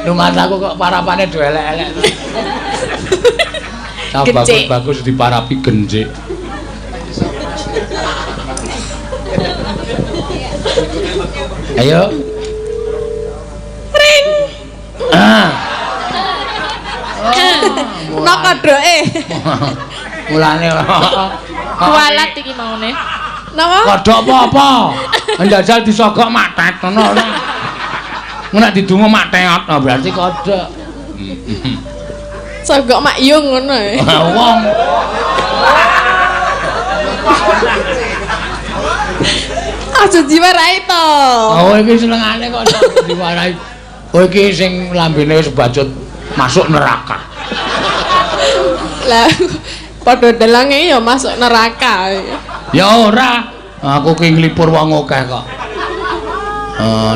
Rumah aku kok parapane do elek-elek. Bagus-bagus diparapi genjek. Ayo. Ring. Ah. Nok kodhoke. Mulane kualat iki maune. Napa? Kodhok apa-apa? Njajal disogok matet ngono ora. Nek didungo mateot berarti kodhok. Sogok mak yung ngono e. Wong. Aja diwarai to. Oh iki senengane kok diwarai. Oh iki sing lambene wis bacut masuk neraka. Lah padha dalange ya masuk neraka. Ya ora, aku ki nglipur wong akeh kok.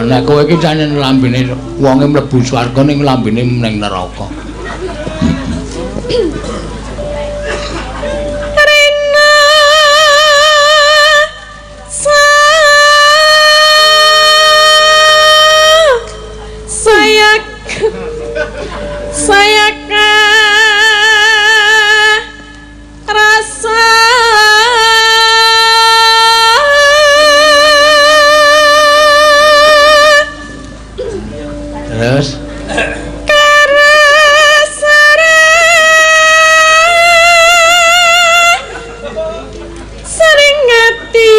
Nek kowe iki jane lambene wonge mlebu swarga ning lambene ning neraka. Rena saya rasa terus sering ngati.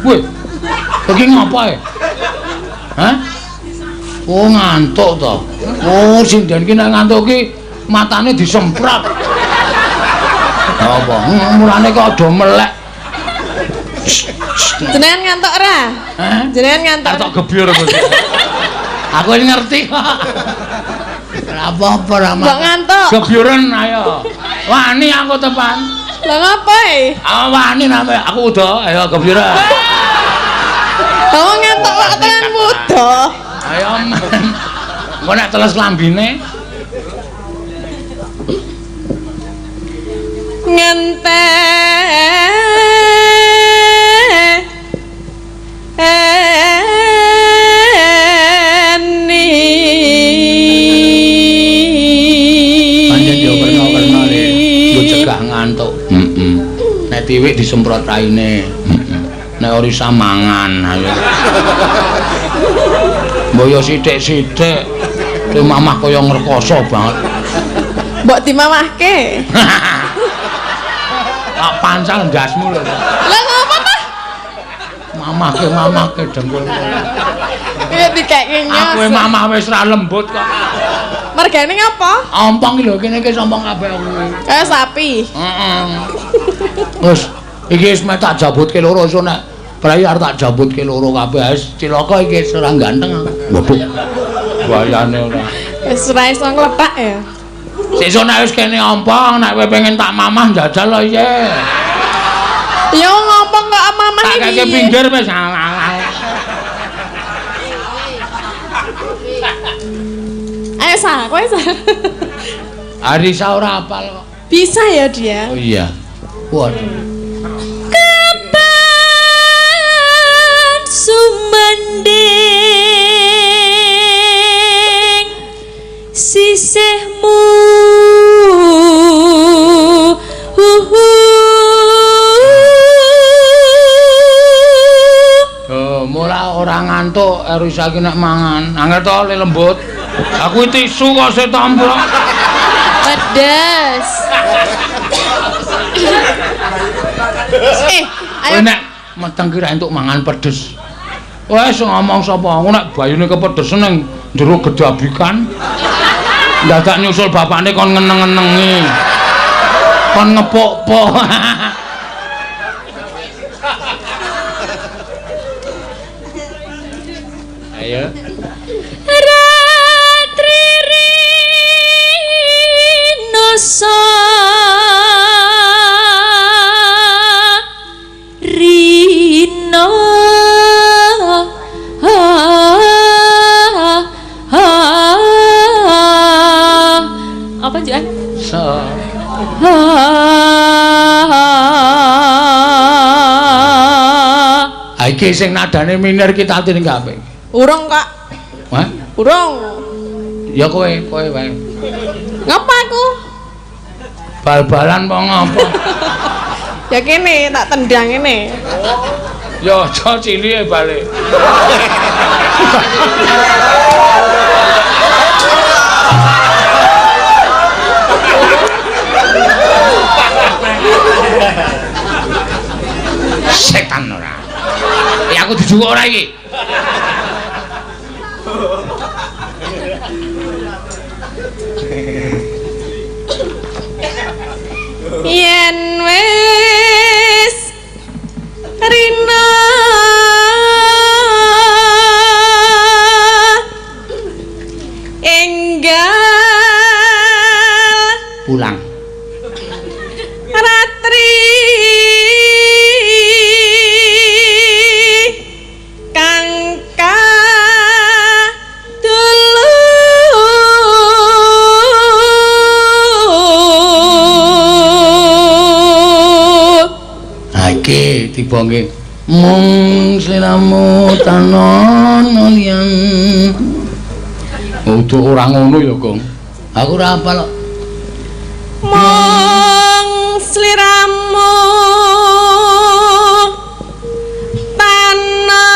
Woi, iki ngapa e? Hah? Oh ngantuk to. Oh sinden ki nek ngantuk ki matane disemprot. Apa? Mulane kok do melek. Jenengan ngantuk ora? Hah? Jenengan ngantuk. Tak gebyur aku. Aku wis ngerti kok. Ora apa-apa ra. Mbok ngantuk. Gebyuren ayo. Wani aku tepan. Lah ngapa e? Ah wani name aku udah ayo gebyuren. Kamu ngantuk kok tenan wuda. Ayo men. Engko nek teles lambine ngenteni. Pancen yo werna-werna le nggo cegah ngantuk. Heeh. Nek tiwik disemprot raine. Heeh. Nek ora isa mangan ayo. Mbok yo sithik-sithik. Kowe mamah kaya ngrekoso banget. Mbok dimamahke. Tak pancal ndasmu lho. Lah ngapa ta? Mamahke mamahke dengkul. Piye dikeke nyos. Aku mamah wis ra lembut kok. Mergane ngapa? Ompong iki lho kene iki sompong kabeh kuwi. Kaya sapi. Heeh. Wis iki wis meh tak jabutke loro iso nek prei arep tak jabutke loro kabeh wis cilaka iki wis ora ganteng. Waduh. Wayane ora. Wis ora iso ngletak ya. Sesuk nek wis kene ompong nek kowe pengen tak mamah njajal lho piye. Ya ngompong kok mamah iki. Tak keke pinggir wis. Ayo sa, kowe sa. Arisa ora apal kok. Bisa ya dia. Oh iya. Waduh. Kapan sumanding sisihmu Oh, mula ora ngantuk Arisa iki nek mangan. Angel to le lembut. Aku tisu kok sik tomplok. Pedes. Ayo nek meteng ki ra entuk mangan pedes. Wes ngomong sapa? Aku nek bayune kepedesen ning jero gedabikan. Dadak nyusul bapakne kon ngeneng-ngenengi. Kon ngepuk-puk. Ayo. Ratri rinoso Ha iki sing nadane minor iki tatine kabeh. Urung kok. Hah? Urung. Ya kowe, kowe wae. Ngapa aku? Bal-balan apa ngapa? Ya kene tak tendang ngene. Ya aja cilike balik. Setan ora. Ya aku dijukuk ora iki. Yen wis rina enggal pulang ratri kang kadulu Ha iki tiba nggih mung sliramu tanono liyan. Udah ora ngono ya, Gong. Aku ora hafal kok. Mung sliramu tana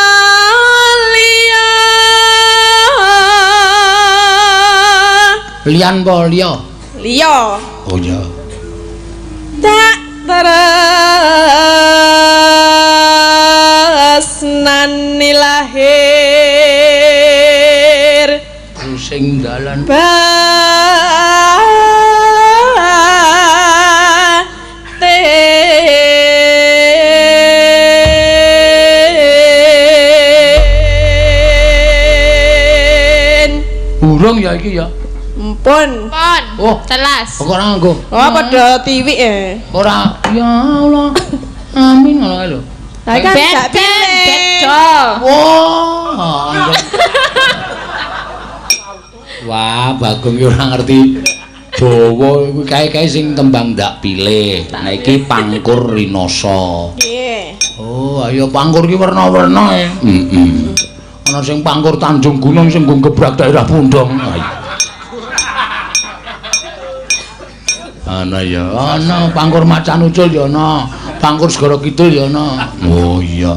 liya. Liyan apa liya? Liya. Oh iya. Tak tresnani lahir sing dalan batin. Burung ya iki ya. Empun. Pon. Oh. Telas. Kok ora nganggo? Oh, padha tiwik e. Ora. Ya Allah. Amin ngono kae lho. Lah kan Ben, gak ben, pilih. beda. Wah. Wah, Bagong ki ora ngerti Jawa kuwi kae-kae sing tembang ndak pilih. Nah iki Pangkur Rinasa. Nggih. Oh, ayo pangkur ki werna-werna e. Heeh. Ana sing pangkur Tanjung Gunung sing nggo gebrak daerah Pundong. Ana ya, ana pangkur Macan Ucul ya ana, pangkur Segara Kidul ya ana. Oh iya.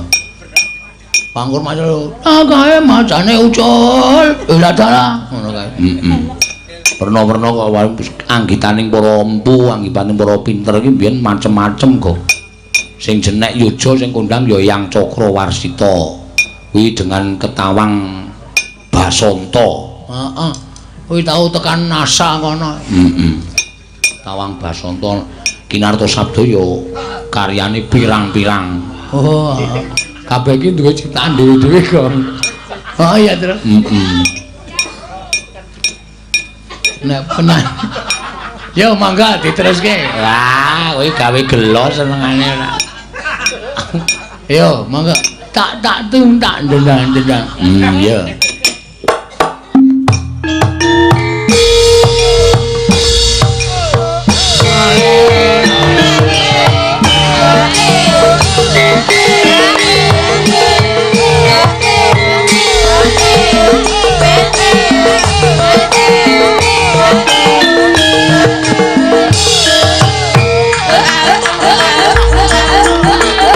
Pangkur macan, ah kae macane ucul. Lah dalah ngono kae. Heeh. Werna-werna kok anggitaning para empu, anggitaning para pinter iki mbiyen macem-macem kok. Sing jenek yuja sing kondang ya Yang Cakrawarsita. Kuwi dengan ketawang Basanta. Heeh. Kuwi tau tekan NASA kono. Heeh. Tawang Basanta Kinarto Sabda ya karyane pirang-pirang. Oh. Kabeh iki duwe ciptaan dhewe-dhewe kok. Oh iya, Tru. Heeh. Nek penan. Yo mangga diteruske. Wah, kowe gawe gelo senengane ora. Yo mangga. Tak tak tung tak ndendang ndendang. Iya.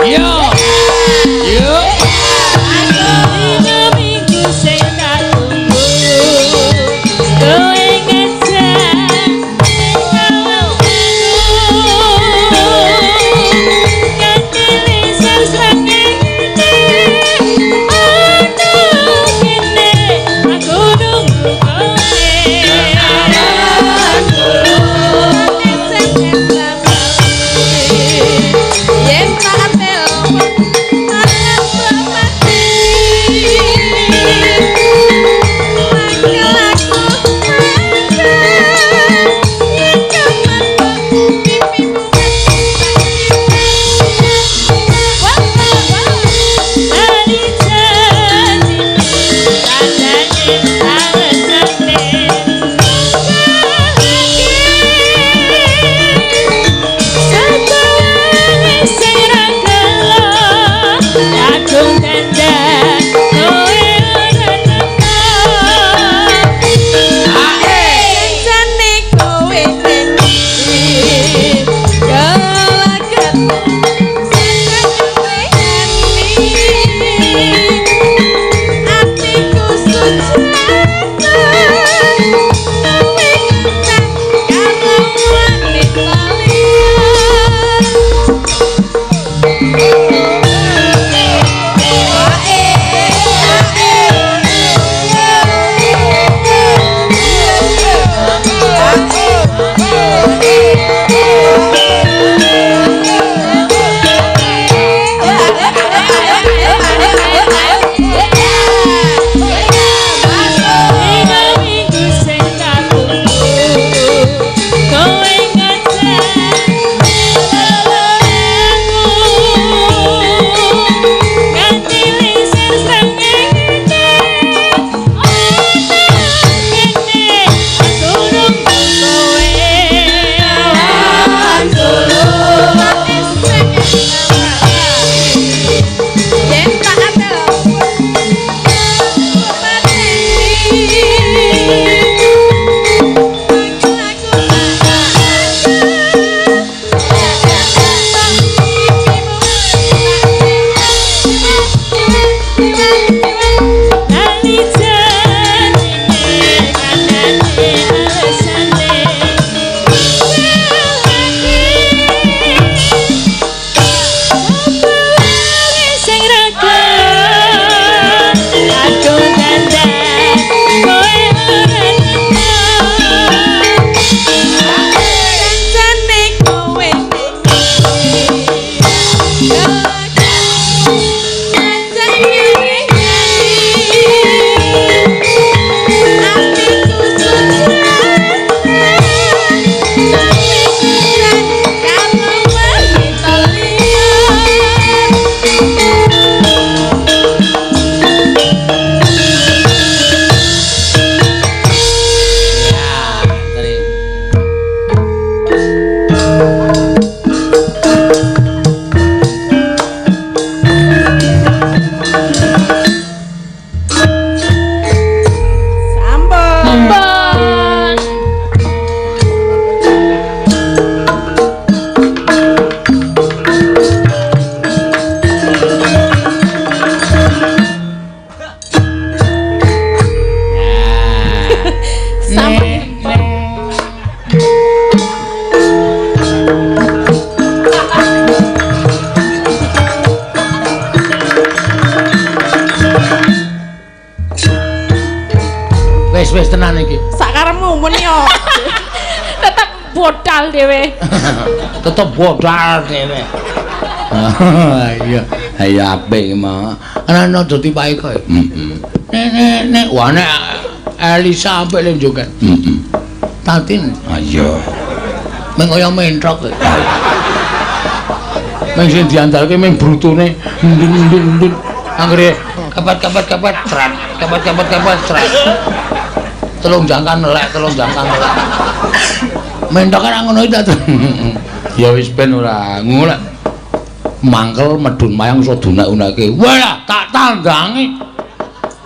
Yo. Yo. Minggu sing Wis tenan iki. Sakarepmu mun yo. Tetep bodal dhewe. Tetep bodal dhewe. Iya, iya apik mah. Ana dadi pae kowe. Heeh. Nek nek nek wah nek Elisa apik le joget. Heeh. Tatin. Ayo. Meng kaya mentrok. Meng sing diandalke meng brutune ndun-ndun-ndun. Anggere kepet-kepet-kepet trat, kepet-kepet-kepet trat. Telung jangkan nelek, telung jangkan nelek. Mentok kan ngono iki ta. Ya wis ben ora ngono lek mangkel medun mayang iso dunek-uneke. Wah, tak tandangi.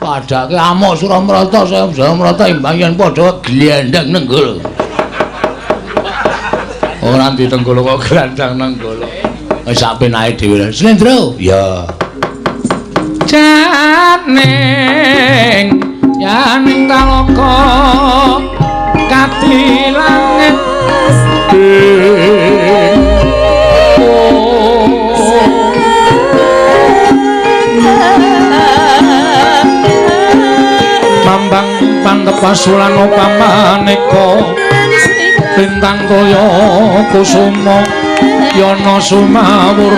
Padake amuk Suramrata, Suramrata imbang yen padha glendang nenggul. Ora ditenggolo kok glandang nenggolo. Wis sak penake dhewe. Slendro. Ya. Janing yaning taloka kati langit mambang pantepasulan upamaneka lintang toya kusuma yana sumawur.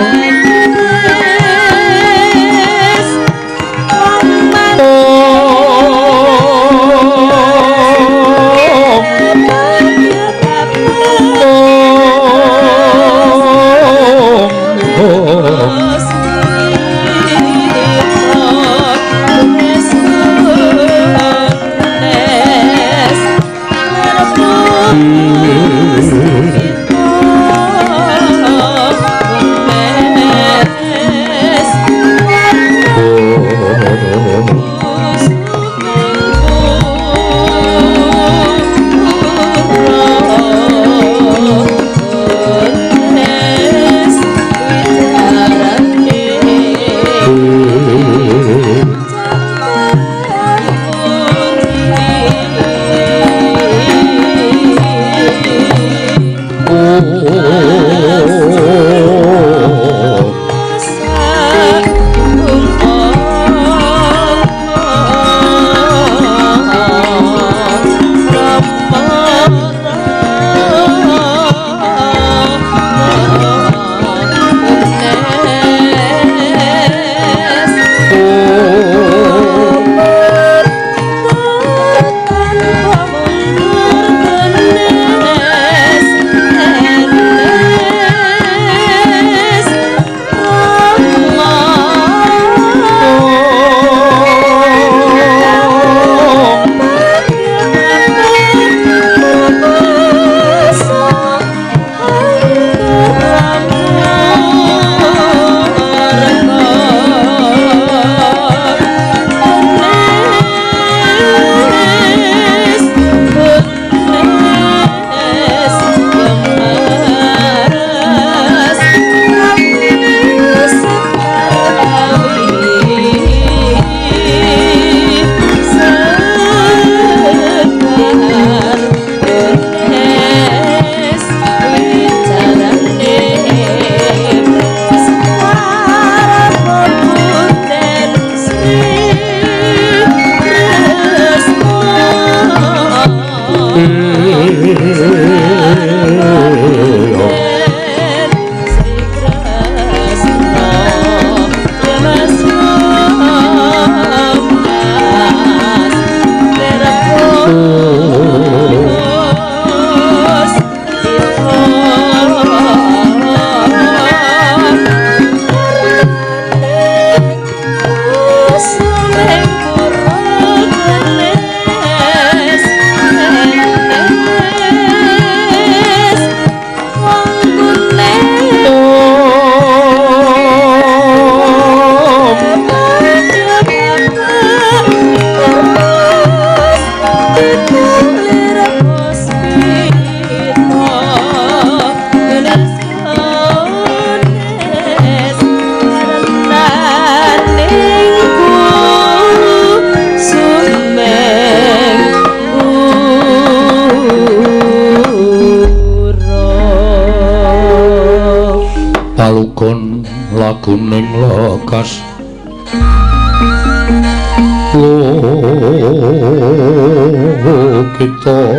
Kita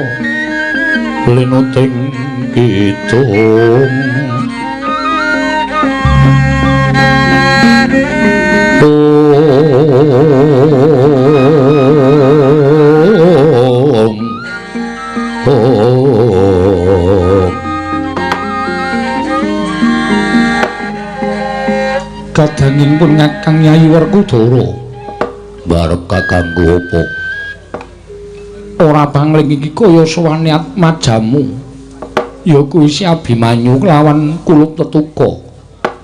linuting kidung. Om Om kadanging pun ngakang Yayi Werkudara barep kakangku apa ora pangling iki kaya sowane atmajamu ya kuwi si Abimanyu lawan Kulup Tetuka.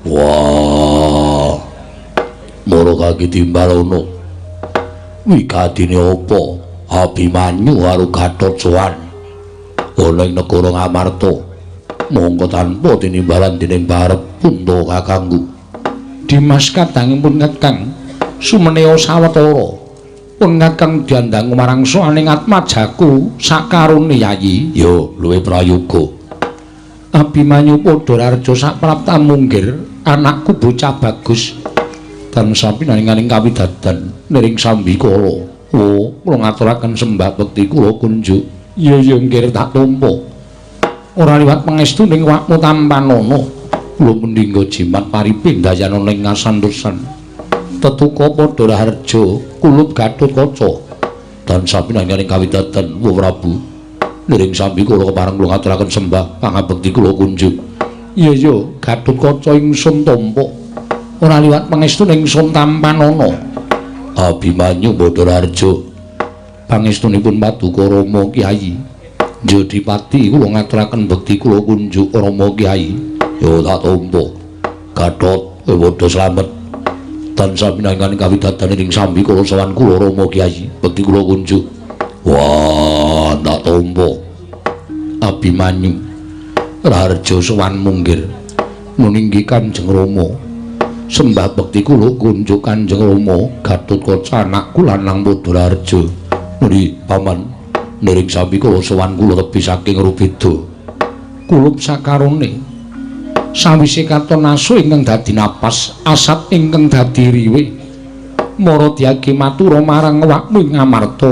Wah, mara kaki timbalono wigatine apa Abimanyu karo Gatotsowan ana ing negara Ngamarta mongko tanpa tinimbalan dening barep punta kakangku. Dimas kadangipun kakang sumenea sawetara pun kakang diandang marang sowaning atmajaku sakarone Yayi. Ya luwih prayoga. Abimanyu padha rareja saprapta munggir anakku bocah bagus tansah pinaringaning kawidadan niring sambikala. Oh, kula ngaturaken sembah bekti kula kunjuk. Ya ya nggir tak tampa. Ora liwat pangestu ning wakmu tampanana. Kula mendingga jimat paripindayana ning ngasantosan. Tetuka padha raharja kulup Gatotkaca tansah pinaringaning kawidadan wa Prabu niring sambikala kepareng kula ngaturaken sembah pangabekti kula kunjuk. Iya ya Gatotkaca ingsun tampa. Ora liwat pangestu ingsun tampanana. Abimanyu padha raharja pangestunipun paduka Rama Kyai Jodipati kula ngaturaken bekti kula kunjuk Rama Kyai. Ya tak tampa. Gatot padha slamet tansah pinanganing kawidadan ing sambikala sowan kula Rama Kyai bekti kula kunjuk. Wah, tak tampa. Abimanyu raharja sowan munggir muninggi Kanjeng Rama. Sembah bekti kula kunjuk Kanjeng Rama. Gatotkaca anakku lanang padha raharja. Nuri paman niring sambikala sowan kula tebi saking Rubeda. Kulup sakarone sawise katon asu ingkang dadi napas, asap ingkang dadi riwe. Mara diage matura marang awakmu ing Ngamarta.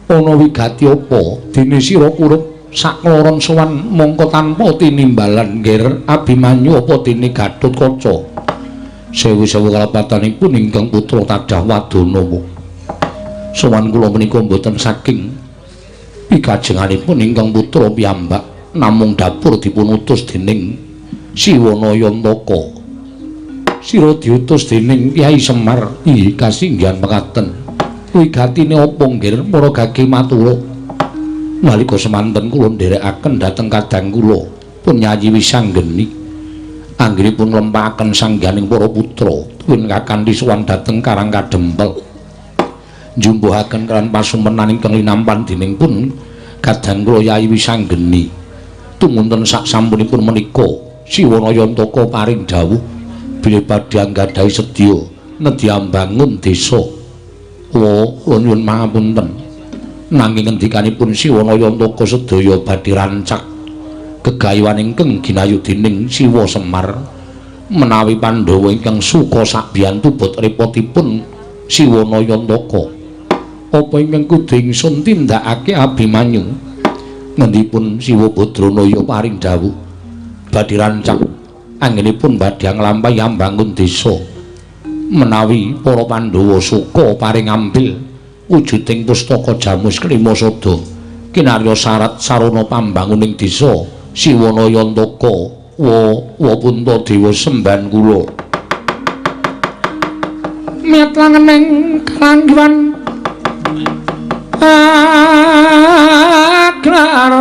Ana wigati apa dene sira kurup sakloron sowan mongko tanpa tinimbalan ngger Abimanyu apa dene Gatotkaca. Sewu-sewu kalepatanipun ingkang putra tadah wadana. Sowan kula menika mboten saking pikajenganipun ingkang putra piyambak, namung dapur dipun utus dening Siwana Yantaka. Sira diutus dening Kyai Semar. Inggih kasinggihan mekaten. Wigatine apa nggir para gage matura? Nalika semanten kula nderekaken dhateng kadang kula pun Yayi Wisanggeni. Anggenipun nglempakaken sangganing para putra tuwin kakanthi sowan dhateng Karang Kadempel. Njumbuhaken kelan pasumenan ingkang linampan dening pun kadang kula Yayi Wisanggeni. Tumunten sak sampunipun menika Siwana Yantaka paring dawuh bilih badhe anggadhahi sedya nedhi ambangun desa. Wa kula nyuwun pangapunten. Nanging ngendikanipun Siwana Yantaka sedaya badhe rancak gegayuhan ingkang ginayu dening Siwa Semar menawi Pandhawa ingkang suka sabiyantu bot repotipun Siwana Yantaka. Apa ingkang kudu ingsun tindakake Abimanyu? Ngendipun Siwa Badranaya paring dawuh badhe rancak anggenipun badhe nglampahi ambangun desa menawi para Pandhawa suka paring ambil wujuding pustaka Jamus Klima Sada kinarya syarat sarana pambanguning desa Siwana Yantaka. Wa wa punta dewa semban kula miyat langening kalanggiwan aglar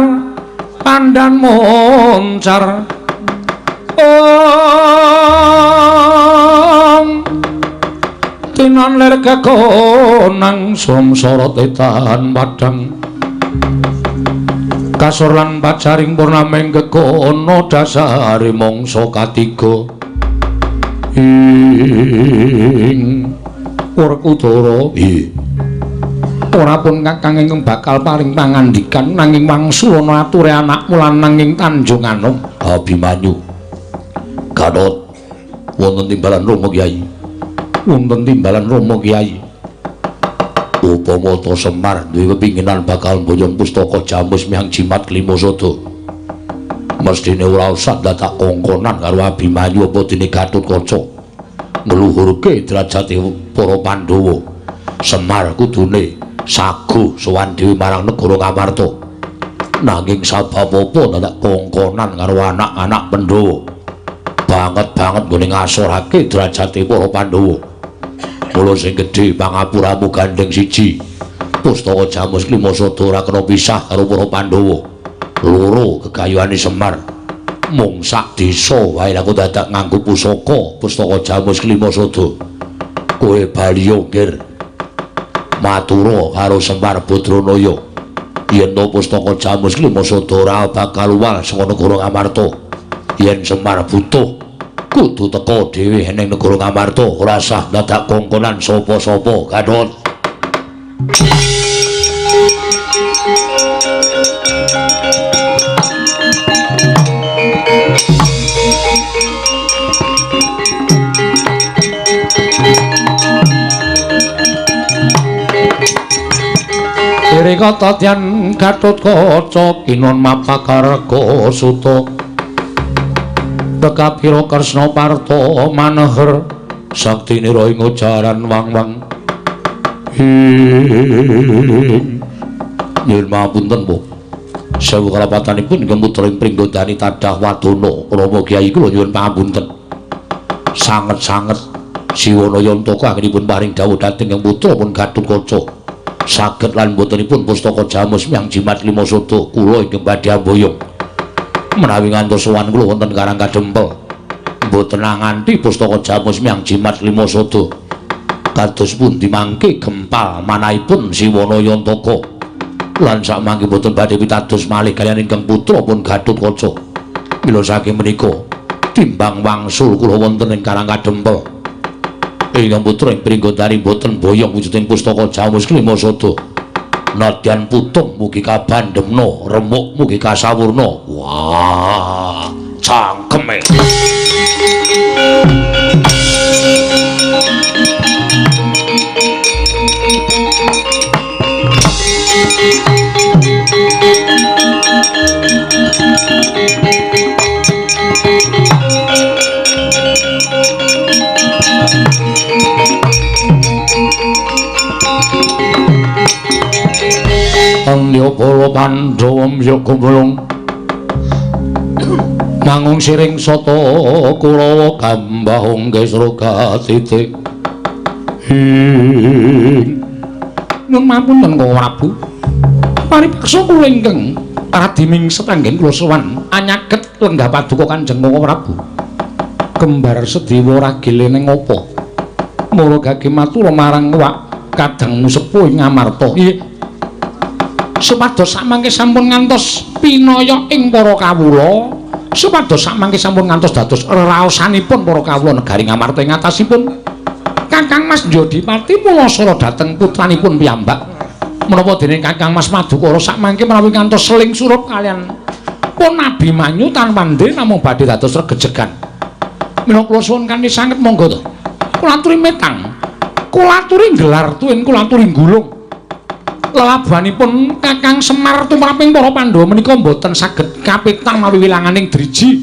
pandan moncar. Om tinon lir kekonang samsara tetan padhang kasor lan pacaring purnaming kekono dasare mangsa katiga ing Werkudara. Ora pun kakang ingkang bakal paring pangandikan nanging wangsulana ature anakmu lanang ing Tanjung Anom. Abimanyu Gatot wonten timbalan Rama Kyai. Wonten timbalan Rama Kyai. Upama ta Semar duwe kepinginan bakal mboyong pustaka Jamus Miang Jimat Klima Sada. Mestine ora usah dadak kongkonan karo Abimanyu apa dene Gatotkaca. Ngluhurke derajate para Pandhawa. Semar kudune saguh sowan dhewe marang negara Ngamarta. Nanging sabab apa dadak kongkonan karo anak-anak Pandhawa? Banget-banget nggone ngasorake derajate para Pandhawa. Mula sing gedhe pangapuramu gandeng siji. Pustaka Jamus Klima Sada ora kena pisah karo para Pandhawa. Loro gegayuhane Semar. Mung sak desa wae aku dadak nganggo pusaka pustaka Jamus Klima Sada. Kowe bali nggir. Matura karo Semar Badranaya. Yen to pustaka Jamus Klima Sada ora bakal uwal saka negara Ngamarta. Yen Semar butuh kudu teka dhewe ning negara Ngamarta, ora sah dadak kongkonan sapa-sapa. Gatot. Irikata tyan Gatotkaca kinon mapakarga suta. Tekapira Kresna Parta maneher saktinira ing ujaran wang-wang. Nyuwun pangapunten, Bu. Sewu kalapatanipun ingkang putra ing Pringgondani tadah wadana Rama Kyai kula nyuwun pangapunten. Sanget-sanget Siwana Yantaka anggenipun paring dawuh dhateng ingkang putra pun Gatotkaca. Saged lan botenipun pustaka Jamus Miang Jimat Klima Sada kula ingkang badhe amboyong. Menawi ngantos sowan kula wonten Karang Kadempel mboten nganti pustaka Jamus Miang Jimat Klima Sada. Kados pundi mangke gempal manahipun Siwana Yantaka lan samangke mboten badhe pitados malih kaliyan ingkang putra pun Gatotkaca. Mila saking menika timbang wangsul kula wonten ing Karang Kadempel ingkang putra ing Pringgondani mboten boyong wujuding pustaka Jamus Klima Sada. Nadyan putung mugi kabandemna, remuk mugi kasawurna. Wah, cangkeme. Angya para Pandhawa mbyuk gumulung mangung siring sata Kurawa gambahung kesra katitik. Nyuwun mapunten Kang Prabu. Paripaksa kula ingkang radi mingset anggen kula sowan anyaget lenggah paduka Kanjeng Kang Prabu. Kembar Sedewa ragile ning apa? Mula gage matur marang wak kadangmu sepuh ing Ngamarta. Nggih. Supados samangke sampun ngantos pinaya ing para kawula, supados samangke sampun ngantos dados reraosanipun para kawula negari Ngamarta ing atasipun Kakang Mas Jodipati pulasara dhateng putranipun piyambak. Menapa dene Kakang Mas Madukara samangke menawi ngantos seling surup kaliyan pun Abimanyu tanpa namung badhe dados regejegan. Mila kula suwun kanthi sanget monggo to. Kula aturi metang, kula aturi nggelar tuwin, kula aturi nggulung. Lelabuhanipun Kakang Semar tumraping para Pandhawa menika mboten saged kapitang mawi wilanganing driji.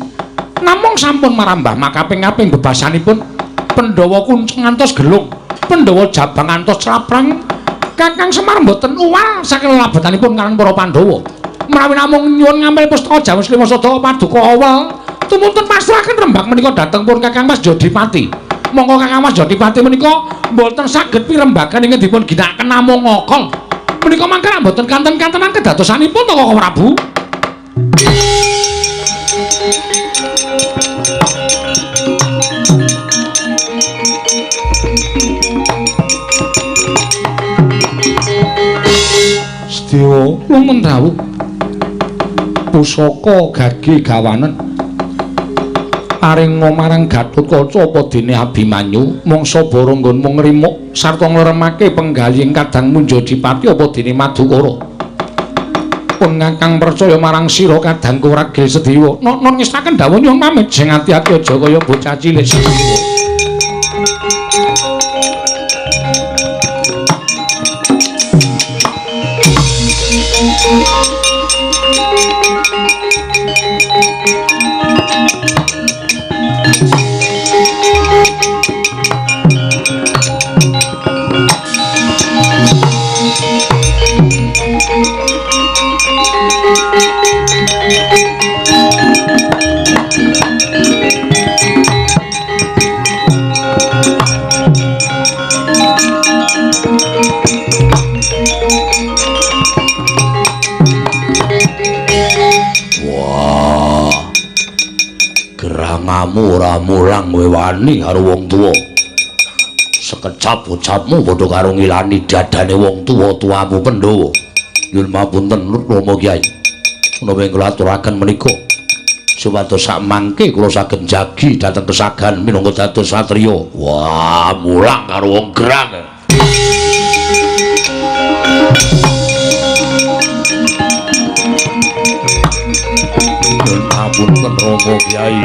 Namung sampun marambah makaping-kaping bebasanipun Pandhawa kuncung ngantos gelung, Pandhawa jabang ngantos claprang. Kakang Semar mboten uwal saking lelabuhanipun kaliyan para Pandhawa. Menawi namung nyuwun ngampil pustaka Jamus Klima Sada paduka awal, tumuntun pasrahaken rembag menika dhateng pun Kakang Mas Jodipati. Monggo Kakang Mas Jodipati menika mboten saged pirembagan ingkang dipun ginakaken namung ngokol. Menika mangke mboten kanten-kantenan kedadosanipun to Koko Prabu. Sedewa lumun rawuh pusaka gage gawanen paring marang Gatotkaca apa dene Abimanyu mangsa bara nggonmu ngrimuk sarta ngleremake penggalih kadangmu Jodipati apa dene Madukara. Pun ngakang percaya marang sira kadangku Ragil Sedewa. Non ngestaken dawuh nyuwun pamit sing ati-ati aja kaya bocah cilik Sedewa. Wah. Gerangamu ora mulang kowe wani karo wong tuwa. Sekecap ucapmu padha karo ngilani dadane wong tuwa-tuwamu Pandhawa. Nyuwun pamunten Rama Kyai. Menawi kula aturaken menika supados sak mangke kula saged jagi dhateng kesagan minangka dados satriya. Wah, mulang karo wong gerang. Nyuwun pamunten Rama Kyai.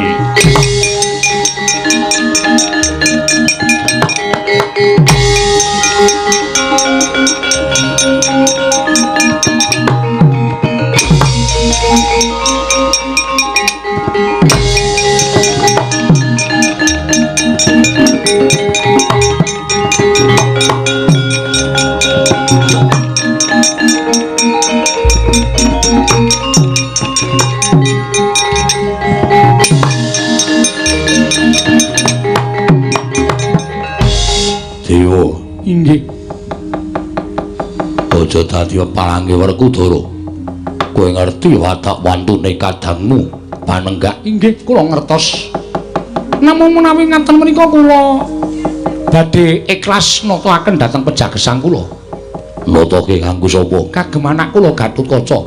Dewa, inggih. Aja dadi pepalange Werkudara. Kowe ngerti watak wantune kadangmu panenggak? Inggih, kula ngertos. Namung menawi ngaten menika kula badhe ikhlas nata-aken dhateng pejagesang kula. Natake kanggo sapa? Kagem anak kula Gatotkaca.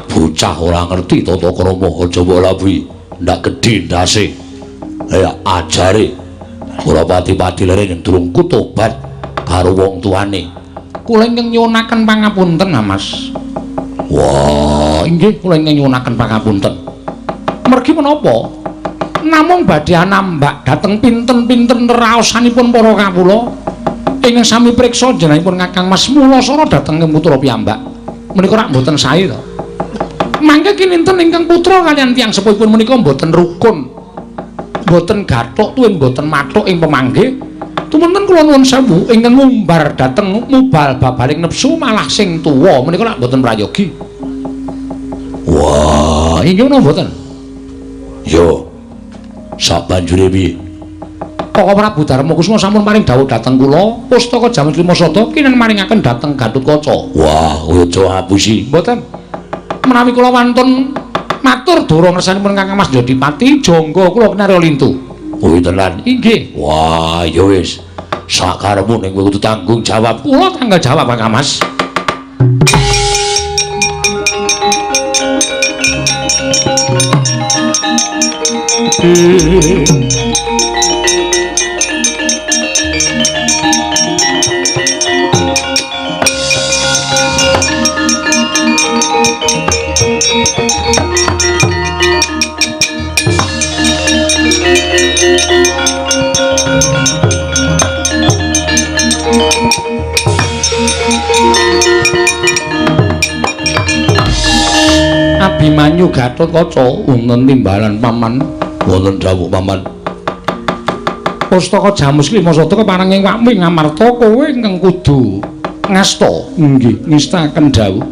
Bocah ora ngerti tata krama, aja mbok labuhi. Ndak gedhe ndase. Ya ajare. Ora pati-pati lere yen durung kutobat karo wong tuane. Kula ingkang nyuwunaken pangapunten, Mas. Wah, inggih kula ingkang nyuwunaken pangapunten. Mergi menapa? Namung badhe anambak dhateng pinten-pinten raosanipun para kawula ingkang sami priksa jenengipun Kakang Mas Mulasara dhateng putra piyambak. Menika rak mboten sae to. Mangke kininten ingkang putra kaliyan tiyang sepuhipun menika mboten rukun. Mboten gathuk tuwin mboten mathuk ing pemanggih. Tumunten kula nuwun sewu ingkang ngumbar dhateng mubal babaling nepsu malah sing tuwa menika lak mboten prayogi. Wah, inggih menapa mboten? Yo. Sabanjure piye? Kaka Prabu Darmakusuma sampun paring dawuh dhateng kula, pustaka Jamus Lima Sada kinen maringaken dhateng Gatotkaca. Wah, aja ngapusi. Mboten. Menawi kula wantun matur dara ngersanipun Kakang Mas Jodipati, jangga kula kinarya lintu. Kuwi tenan. Inggih. Wah, ya wis. Sakarepmu ning kowe kudu tanggung jawab. Kula tanggung jawab Kakang Mas. Abimanyu Gatotkaca wonten timbalan paman, wonten dawuh paman. Pustaka Jamus Lima Sada kepareng ing wakmu Ngamarta kowe ingkang kudu ngasta. Nggih, ngestaken dawuh.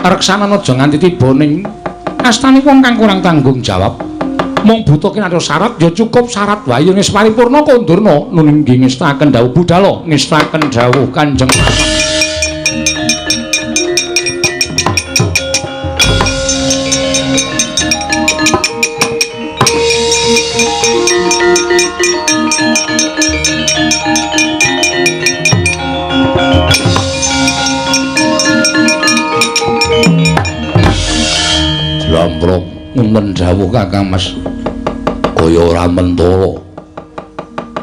Reksanana aja nganti tiba ning astane wong kang kurang tanggung jawab. Mung buta kinarya syarat ya cukup syarat wae yen wis paripurna kondurna. Nun nggih ngestaken dawuh budala, ngestaken dawuh Kanjeng Paman. Jlambrong wonten dawuh Kakang Mas. Kaya ora mentala.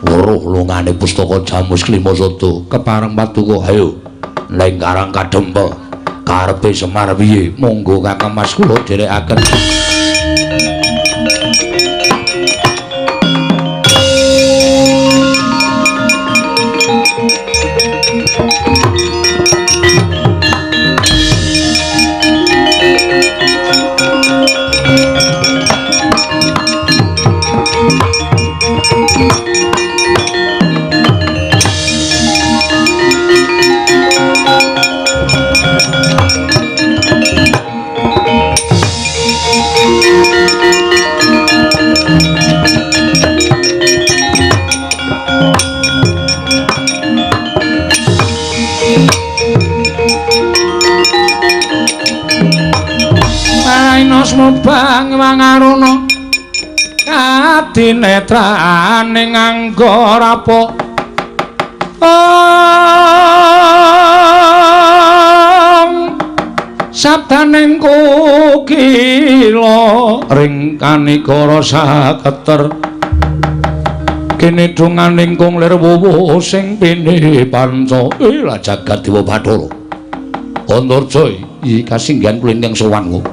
Weruh lungane pustaka Jamus Klima Sada kepareng paduka. Ayo ning Karang Kadempel. Karepe Semar piye? Monggo Kakang Mas kula dherekaken. Raina smubang wangaruna kadinetrane nganggo rapo sabdaning kokila ring kanikara saketer kene donganing kung lir wuwu sing pini panca ila jagat dewa bathara. Antarja iki kasinggihan kula ingkang sowan kok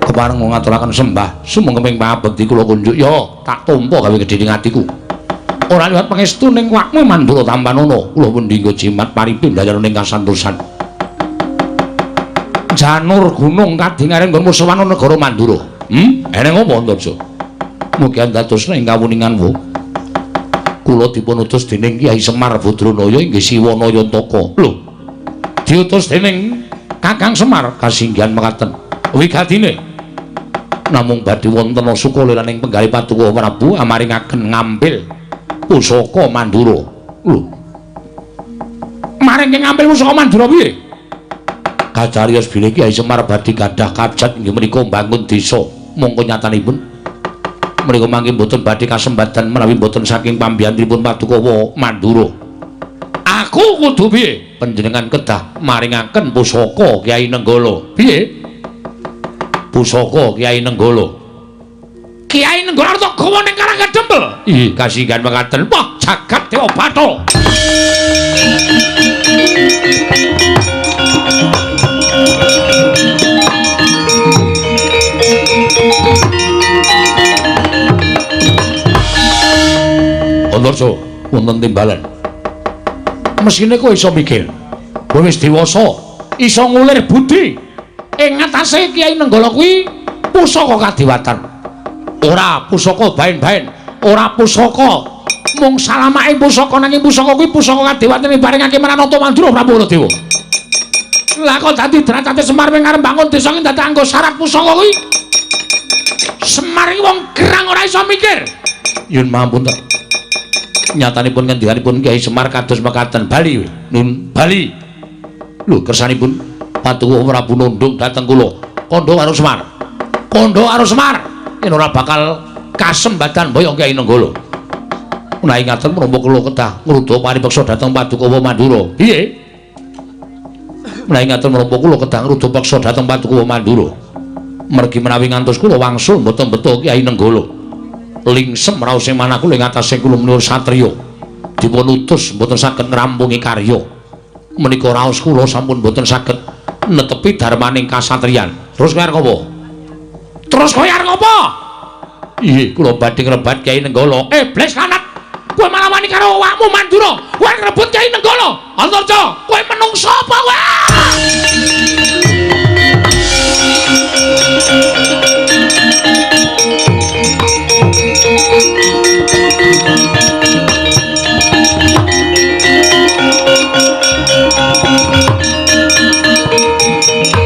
kepareng ngaturaken sembah sumangga ping pangabekti kula kunjuk ya tak tampa gawe gedhe ing atiku ora liwat pangestu ning wakmu Mandura tampanana kula pundi nggo jimat paripi ndayane ing kasantosan janur gunung kadingaren nggonmu sowan negara Mandura. Eneng apa Antarja? Mugi andadosna ing kawuningan wo. Kula dipun utus dening Kyai Semar Badranaya inggih Siwana Yantaka. Lho. Diutus dening Kakang Semar kasinggihan mekaten. Wigatine namung badhe wonten sukalelaning penggalih Paduka Prabu amaringaken ngambil pusaka Mandura. Lho. Maring ngambil pusaka Mandura piye? Kacariyos bilih Kyai Semar badhe gadah kajat inggih menika mbangun desa. Mongko nyatanipun menika mangke mboten badhe kasembatan menawi mboten saking pambiyantunipun Paduka Mandura. Aku kudu piye? Panjenengan kedah maringaken pusaka Kyai Nenggala. Piye? Pusaka Kyai Nenggala. Kyai Nenggala arep gawa ning Karangkadempel. Ih, kasinggihan mekaten. Wah, jagat dewa bathara. Antarja wonten timbalan. Mesine kowe iso mikir. Kowe wis dewasa, iso ngulir budi. Ing ngatasé Kyai Nenggala kuwi pusaka kadewatan. Ora pusaka baen-baen, ora pusaka mung salamake pusaka nanging pusaka kuwi pusaka kadewatan diparingake marang Nata Mandura Prabu Baladewa. Lah kok dadi derajate Semar wing arep bangun desa iki dadak anggo syarat pusaka kuwi. Semar iki wong gerang ora iso mikir. Yun mahapunten. Nyatanipun ngendikanipun Kyai Semar kados mekaten. Bali nun bali. Lho kersanipun Paduka Prabu nundung dhateng kula. Kandha karo Semar. Kandha karo Semar yen ora bakal kasembadan boyong Kyai Nenggala. Menawi ngaten menapa kula kedah ngruda paripeksa dhateng Paduka Mandura. Piye? Menawi ngaten menapa kula kedah ngruda peksa dhateng Paduka Mandura. Mergi menawi ngantos kula wangsul mboten beto Kyai Nenggala. Lingsem raose manah kula ing atase kula menika satriya dipun utus mboten saged ngrampungi karya menika raos kula sampun mboten saged netepi darmaning kasatriyan. Terus kowe arep apa? Terus kowe arep apa? Ih, kula badhe ngrebat Kyai Nenggala. Iblis lanat, kowe malah wani karo awakmu Mandura. Kowe ngrebut Kyai Nenggala. Antarja, kowe menungso apa kowe?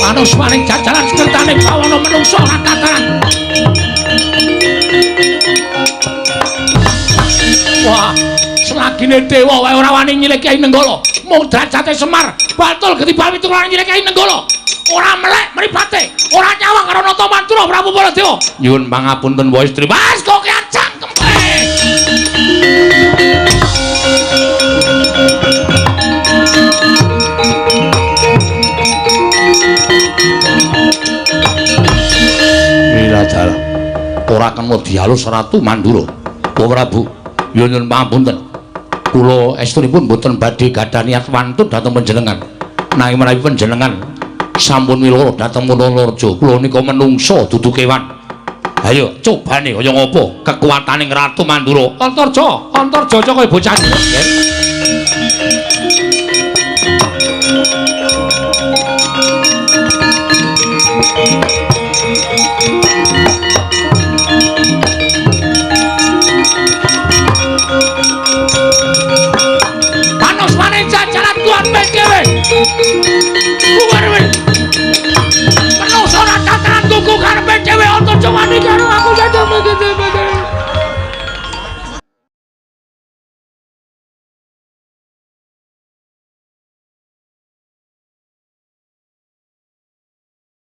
Panus maring jajaran sekertane bawana menungso ora tataran. Wah, selagine dewa wae ora wani nyilih Kyai Nenggala. Mung derajate Semar batul getibal pitu ora nyilih Kyai Nenggala. Ora melek mripate, ora nyawang karo Nata Mandura Prabu Baladewa. Nyuwun pangapunten wa istri. Mas kok cangkem. Ila dalah. Ora kena dialus Ratu Mandura. Wa Prabu, nyuwun pangapunten. Kula estunipun mboten badhe gadah niat wantun dhateng panjenengan. Nanging menawi panjenengan sampun miloro dhateng Munalareja, kula nika menungsa dudu kewan. Ayo cobane kaya ngapa kekuwataning Ratu Mandura. Antarja, Antarja kaya bocah.